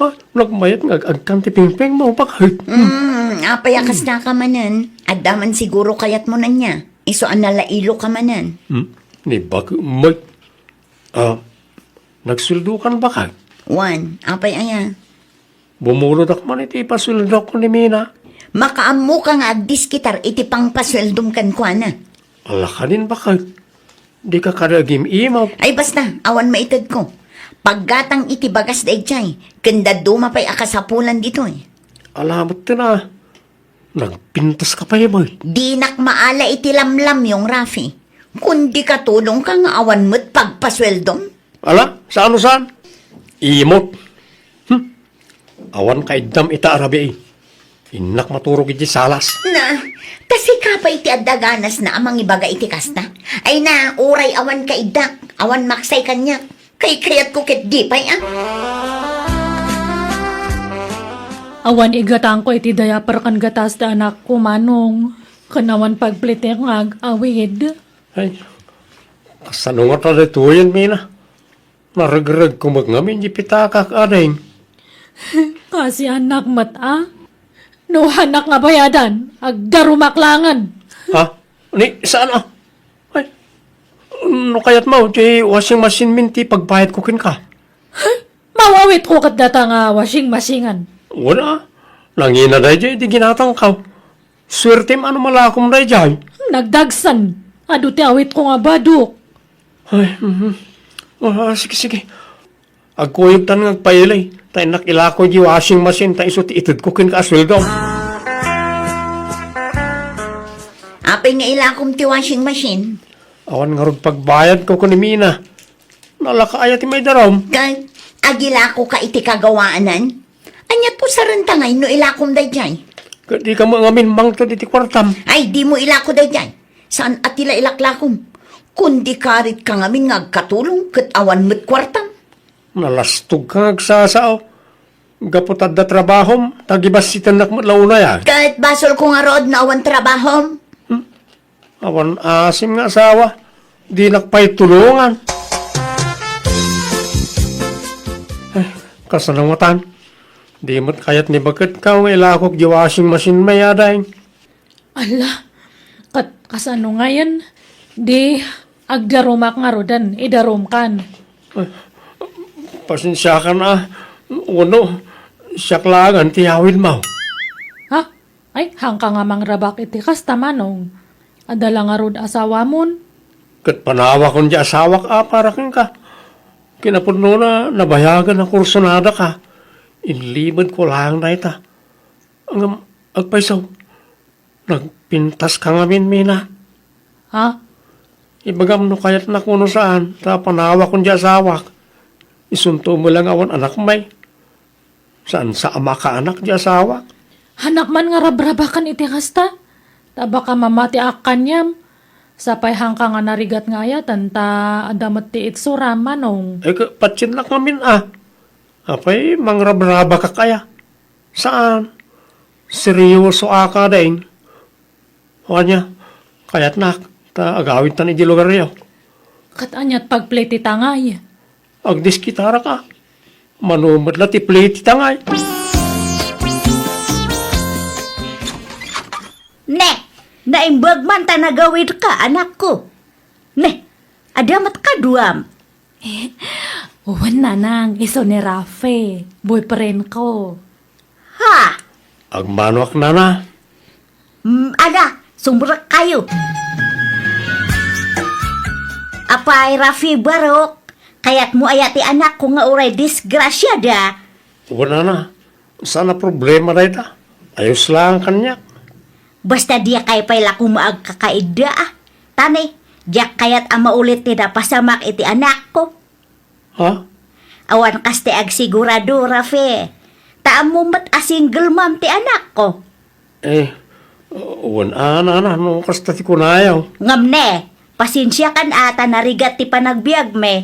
Ah, nagmayat nga ag-, agkan ti pingpingmo, bakit? Mm, apay a kasta ka manen? Adda man siguro kayatmo ania. Isu a nalailo ka manen. Hmm? Ni bakit, may, ah, nagsueldokan bakit? Wen, apay aya? Bumulodak man iti ipasueldok ni Mina. Makaammoka nga agdiskitar iti pangpasueldom kenkuana. Ala kadin, bakit? Dika kadi agim-imaw. Ay, basta, awan maitedko. Paggatang iti bagas daydiay, ken dadduma pay a kasapulan ditoy. Ala met ten a. Nagpintas ka pay, bay. Dinak maala iti lamlamyong, Rafi. Kundi katulongka nga awan met pagpasueldom. Ala, saan no saan? Imot. Hmm. Awan kaiddam ita a rabii. Innak maturog iti salas. Na, ta sika pay ti adda ganasna a mangibaga iti kasta. Ay na, uray awan kaiddak, awan maksay kaniak. Kaykayatko ket di pay a. Awan igatangko iti diaper ken gatas ti anakko, Manong. Ken awan pagplitek nga ag-awid. Ay, kasano ngata daytoyen, Mina? Naregregko met ngamin di pitakak, ading. Kasiannak met a. No hanak nga bayadan, agdarumak laengen. Ha? Ni, saan a? Ay, no kayatmo, ti washing machine min ti pagbayadko kenka. Maw-awitko ket data nga washing machine-an. Wala. Nangina daydiay di ginatangko. Suertem a no malakom daydiay. Nagdagsen. Adu ti awitko nga badok. Ay, mhm. Ah, sige, sige. Agkuyogtan nga agpaili, ta innak ilako di washing machine, ta isu ti itedko kenka a sueldom. Apay nga ilakom ti washing machine? Awan ngarud pagbayadko ken ni Mina. Nalaka aya ti maidarum? Ket agilakoka iti kagawaanan? Ania pusarenta ngay no ilakom daydiay? Ket dika met ngamin mangted iti kuartam. Ay, dimo ilako daydiay. Saan a ti la ilaklakom. Kundi karitka ngamin nga agkatulong ket awan met kuartam. Nalastogka nga agsasao. Gapu ta adda trabahom, ta gibassitennak met la unay a. Ket basolko ngarud no awan trabahom. Hmm? Awan asim nga asawa, dinak pay tulongan. Ay, kasano ngatan? Di met kayat ni baketka nga ilakok di washing machine, may ading. Ala, ket kasano ngayen? Di agdarumak ngaruden, idarumkan. Ay, pasensiakan a, wenno siak laengen ti awidmo. Ha? Ay, haanka nga mangrabak iti kasta, Manong. Adda la ngarud asawamon? Ket panawakon di asawak a para kenka. Kinapudnona, nabayagan a kursunadaka. Inlimedko laeng dayta. Ngem, agpayso, nagpintaska ngamin, Mina. Ha? Ibagam no kayatnak wenno saan, ta panawakon di asawak. Isunto met la nga awan anak, may. Saan sa a makaanak di asawak? Hanak man nga rabrabakan iti kasta. Ta baka mamatiak kaniam. Sapay haanka nga narigat nga ayaten, ta adda met ti itsuram, Manong. Ay, ka-, patsiennak ngamin a. Apay, mangrabrabakak aya? Saan. Seryosoak a, deng. O ania, kayatnak, ta agawidtan iti lugaryo. Ket aniat pagplay ti tangay? Agdiskitarak a. Mano met la ti play ti tangay. Ne, naimbag man ta nagawidka, anakko. Ne, Adda met kaduam. Eh, wen, Nanang, isu ni Rafe, boyfriend ko. Ha? Agmanoak, Nana. Mm, ala, sumrek kayo. Apay, Rafi Barok, kayatmo aya ti anakko nga uray disgrasiada? Wen, Nana, saan a problema dayta. Ayos lang kaniak. Basta diak pay la koma agkakaidda, a. Tani, diak kayat a maulit ti napasamak iti anakko. Ha? Awan kas ti agsigurado, Rafi. Ta ammom met a single mom ti anakko. Eh, wen a, Nana, no kasta ti kunayo. Ngem ne, pasensiakan a ta narigat ti panagbiagmi.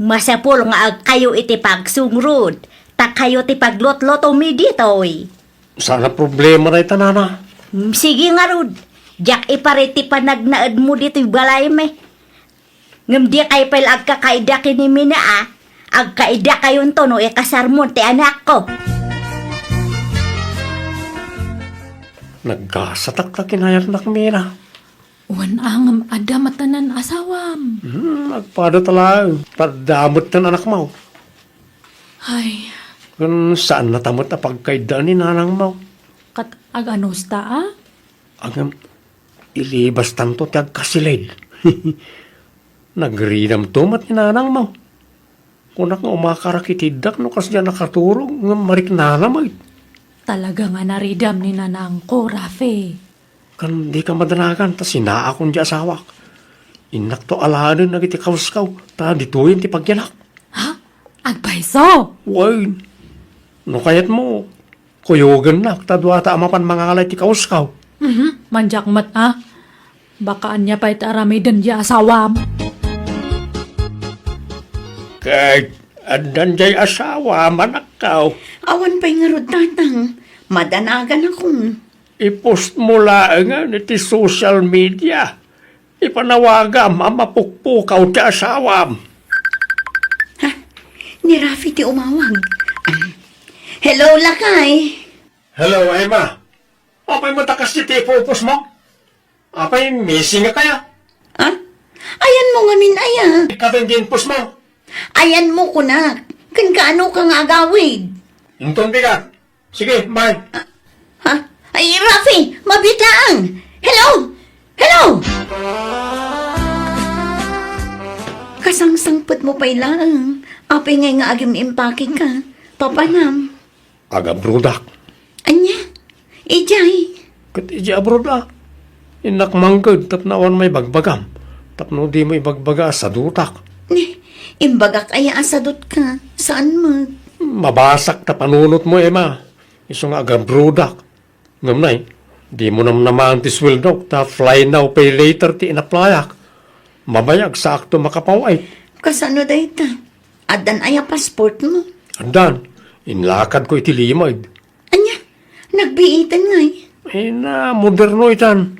Masapul nga agkayo iti pagsungrod, ta kayo ti paglutlutomi ditoy. Saan a problema dayta, Nana. Mm, sige ngarud, diak iparit ti panagnaedmo ditoy balaymi. Ngem dikay pay la agkakaida ken ni Mina, a. Agkaidakayonto no ikasarmon ti anakko. Nagkasatak ta kinayatnak, Mina. Wen a, ngem adda met tanan asawam. Hmm, agpada ta laeng. Ta adda met tanan anakmo. Ay. Ken saan na ta met a pagkaidaan ni nanangmo. Ket aganusta, a? Ngem, ilibastanto ti agkasilid. Nagridamto met ni nanangmo. Kunak nga umakar a kitiddak no kasdiay a nakaturog ngem mariknana met. Talaga nga naridam ni nanangko, Rafe. Ken dika madanagan ta sinaakon ti asawak. Innakto alaen dagiti kawskaw ta ditoyen ti pagyanak. Ha? Agpayso? Wen. No kayatmo, kuyogennak ta duata a mapan mangala iti kawskaw. Mhm, mandiak met, a. Baka ania pay ti aramiden ti asawam. Ket addan diay asawam, anakko. Awan pay ngarud, Tatang. Madanaganakon. I-post mo laengen iti social media. Ipanawagam a mapukpukaw ti asawam. Ha? Ni Rafi ti umawag. Ah. Hello, lakay. Hello, Emma. Apay met a kasdi ti ipupos mo? Apay, missing ka kaya? Ha? Ayanmo ngamin aya? Ikaw ti ipupos mo. Ayanmo kunak. Ken kaano ka nga agawid? Inton bigat. Sige, bye. Ha? Ay, Rafi, mabiit laeng. Hello? Hello? Kasangsangpet mo pay laeng. Apay ngay nga agim-impake ka? Papanam? Agabroadak. Ania? Idiay? Ket idiay abroad a. Innak mangted tapno awan maibagbagam. Tapno dimo ibagbaga a sadutak. Ni, imbagak aya a sadutka? Saan met? Mabasak ta panunotmo, Emma. Isu nga agabroadak. Ngem nay, dimo namnamaen ti sueldok ta fly now, pay later ti inaplayak. Mabayag saakto makapaw-it. Kasano dayta? Addan aya passport mo? Addan. Inlakadko iti limed. Ania? Nagbiiten ngay? Ay na, moderno itan.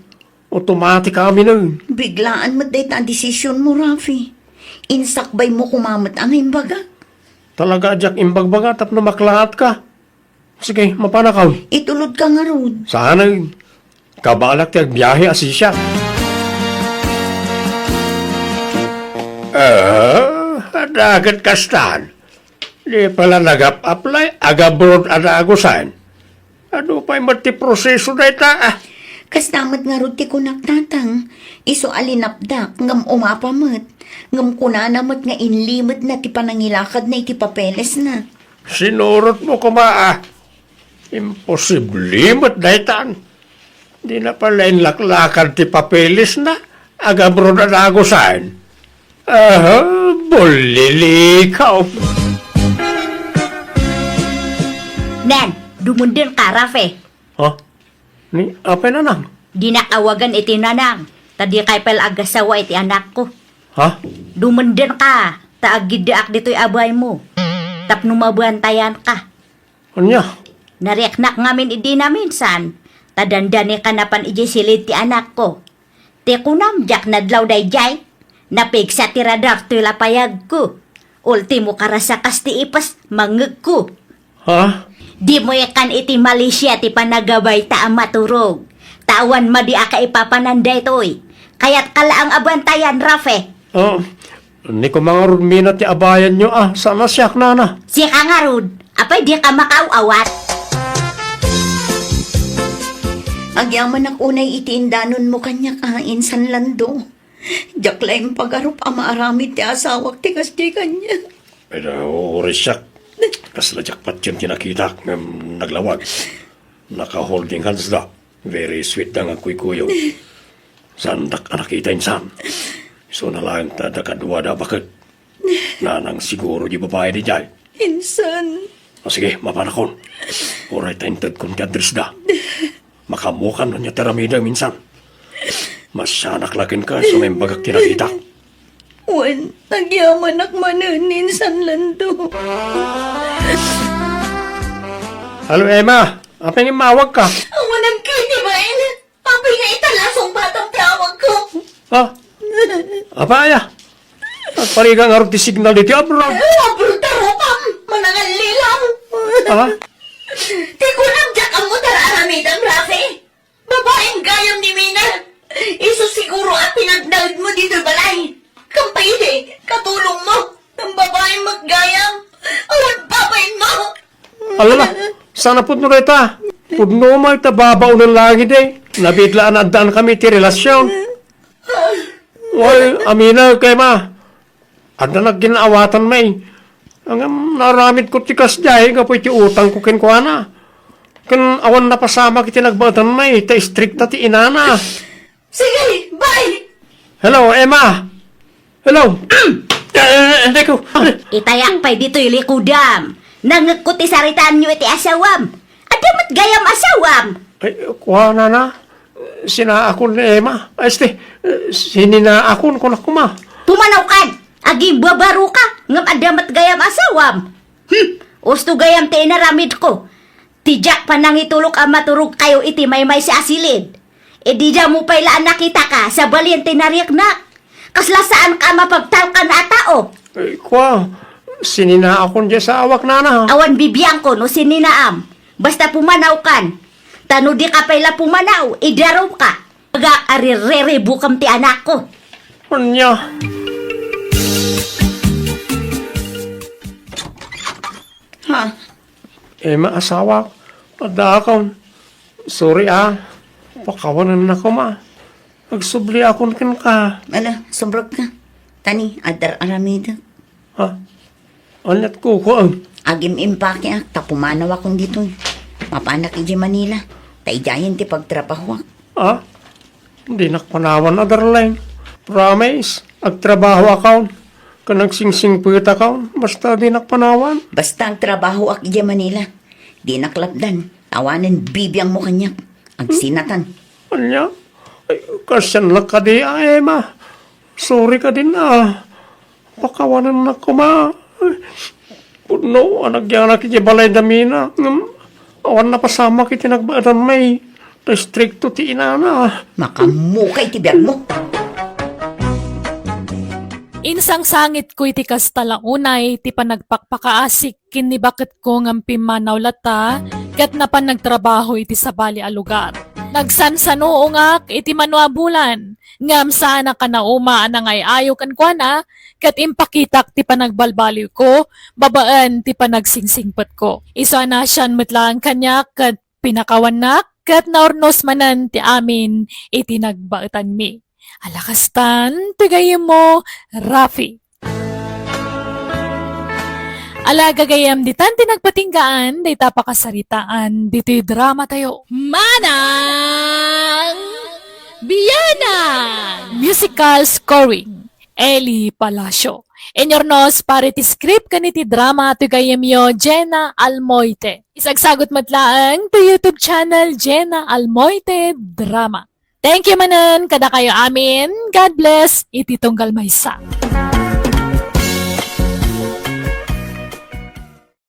Automatic aminen. Biglaan met dayta a desisyon mo, Rafi. Insakbay mo koma met a nga imbagak. Talaga a diak imbagbaga tapno maklaat ka. Sige, mapanakaw. Itulod ka ngarud. Saan? Kabalak ti agbiahe a sisiak. Ah, daket kastan. Di pala nagap-apply, agabroad a nagusan. Adu pay met ti proseso dayta, a? Kasta met ngarud ti kunak, Tatang. Isu a linapdak, ngem umapa met. Ngem kunana met nga inlimedna ti panangilakadna iti papelesna. Sinurotmo koma, a? Imposible met daytan. Dina pay la inlaklakad ti papelesna, agabroad a nagusan. Aha, bullilikaw. Nen, dumunden ka, Rafe. Ha? Ni, apay, Nanang? Dinak awagan iti nanang, ta dikay pay la agasawa iti anakko. Ha? Dumunden ka, ta agiddaak ditoy a baymo. Tapno mabantayan ka. Ania? Nariknak ngamin idi naminsan, ta dandani ka napan idiay silid ti anakko. Ti kunam, diak nadlaw daydiay. Napigsa ti radar toy lapayagko. Ultimo karasakas ti ipes, mangngegko. Ha? Dimo ikan iti Malaysia ti panagabay ta a maturog. Ta awan madi a kaipapanan daytoy. Kayat ka laeng a bantayan, Rafe. Ah, ni koma ngarud mina ti abayanyo, ah, saan a siak, nana? Sika ngarud, apay dika makaaw-awat? Agyamanak unay iti indanonmo kaniak, ah, insan Lando. Diak laeng pagarup a maaramid ti asawak ti kasdiay kaniak. Pero uray siak, kasla diak patien ti nakitak ngem naglawag. Naka-holding hands da. Very sweet da nga agkuykuyog. Saandak a nakita insan. Isuna laeng ta adda kadua da a baket. Nanang siguro di babai daydiay. Insan. O sige, mapanakon. Uray ta intedkon ti address da. Makaammokan no ania ti aramidem insan. Masianak la kenka isu nga imbagak ti nakitak. Wen, agyamanak manen, insan Lando. Hello, Emma. Apay nga immawagka? Awanem kay ti bain. Apay nga ita la sungbatam ti awagko? Ah? Apay aya? Agparigat ngarud ti signal ditoy abroad. Abroad ta rupam. Manangallilaw. Ah? Ti kunam diak ammo ti ar-aramidem, Rafi. Babaen gayam ni Mina. Isu siguro a pinagnaedmo ditoy balay. Kam pay idi, katulongmo. Kam babaen met gayam. Awan babaenmo. Alala, saan a pudno dayta? Pudno met ta babaonen langit, eh. Nabiit la a naaddaankamin ti relasion. Wen, aminaw kay ma. Adda nagginawatan, may. Ngem naaramidko ti kasdiay gapu iti utangko kenkuana. Ken awan napasamak iti nagbaetan, may, ta istrikta ti inana. Sige, bye! Hello, Emma! Hello! Eh, eh, eh, ko. Itayak pay ditoy likudam. Nangngegko ti saritaanyo iti asawam. Adda met gayam asawam. Ay, kuana na. Sinaakon ni Emma. Ay, este, eh, sininaakon, kunak koma. Pumanawkan! Agimbabaro ka, ngem adda met gayam asawam. Hmm, usto gayam ti inaramidko. Ti diak panangitulok a maturogkayo iti maymaysa a silid. Idi damo pay la a nakitaka, sabali ti narieknak. Kasla saanka a mapagtalkan a tao. Ay, kua, sininaakon diay asawak, nana. Awan bibiangko no sininaam. Basta pumanawkan. Ta no dika pay la pumanaw, idarumka. Agak a ririribukem ti anakko. Ania? Ha? Emma, asawak, addaakon. Sorry, ah. Pakawanennak koma. Agsubliakon kenka. Ala, sumrekka. Tani, adda ar-aramidek. Ha? Aniat kukuam? Agim-impakeak ta pumanawakon ditoy. Mapanak idiay Manila. Ta idiayen ti pagtrabahoak. Ha? Dinak panawan a, darling. Promise, agtrabahoakon. Ken agsingsingpetakon. Basta dinak panawan. Basta agtrabahoak idiay Manila. Dinak lapdan. Awanen bibiangmo kaniak. Agsinatan. Ania? Ay, kasdiay la kadi, a, Emma. Sorry kadin, a. Pakawanennak koma. Pudno a nagyanak idiay balay da Mina. Ngem awan napasamak iti nagbaetan, may. Ta istrikto ti inana. Makaammoka iti biagmo. Insangsangitko iti kasta la unay ti panagpakpakaasik ken ni baketko ngem pimmanaw latta ket napan nagtrabaho iti sabali a lugar. Nagsansanuongak iti mano a bulan, ngem saanak a nauma a nangay-ayo kenkuana ket impakitak ti panagbalbaliwko babaen ti panagsingpetko. Isu a naasian met laeng kaniak ket pinakawannak ket naurnos manen ti amin iti nagbaetanmi. Ala kastan ti gayyemmo, Rafi. Ala gagayyem, ditan ti nagpatinggaan dayta pakasaritaan ditoy dramatayo. Manang Bianang! Musical scoring, Eli Palacio. Inurnos para iti script ken iti drama ti gayyemyo, Jenna Almoite. Isagsagut met laeng ti YouTube channel, Jenna Almoite Drama. Thank you manen kadakayo amin. God bless iti tunggal maysa.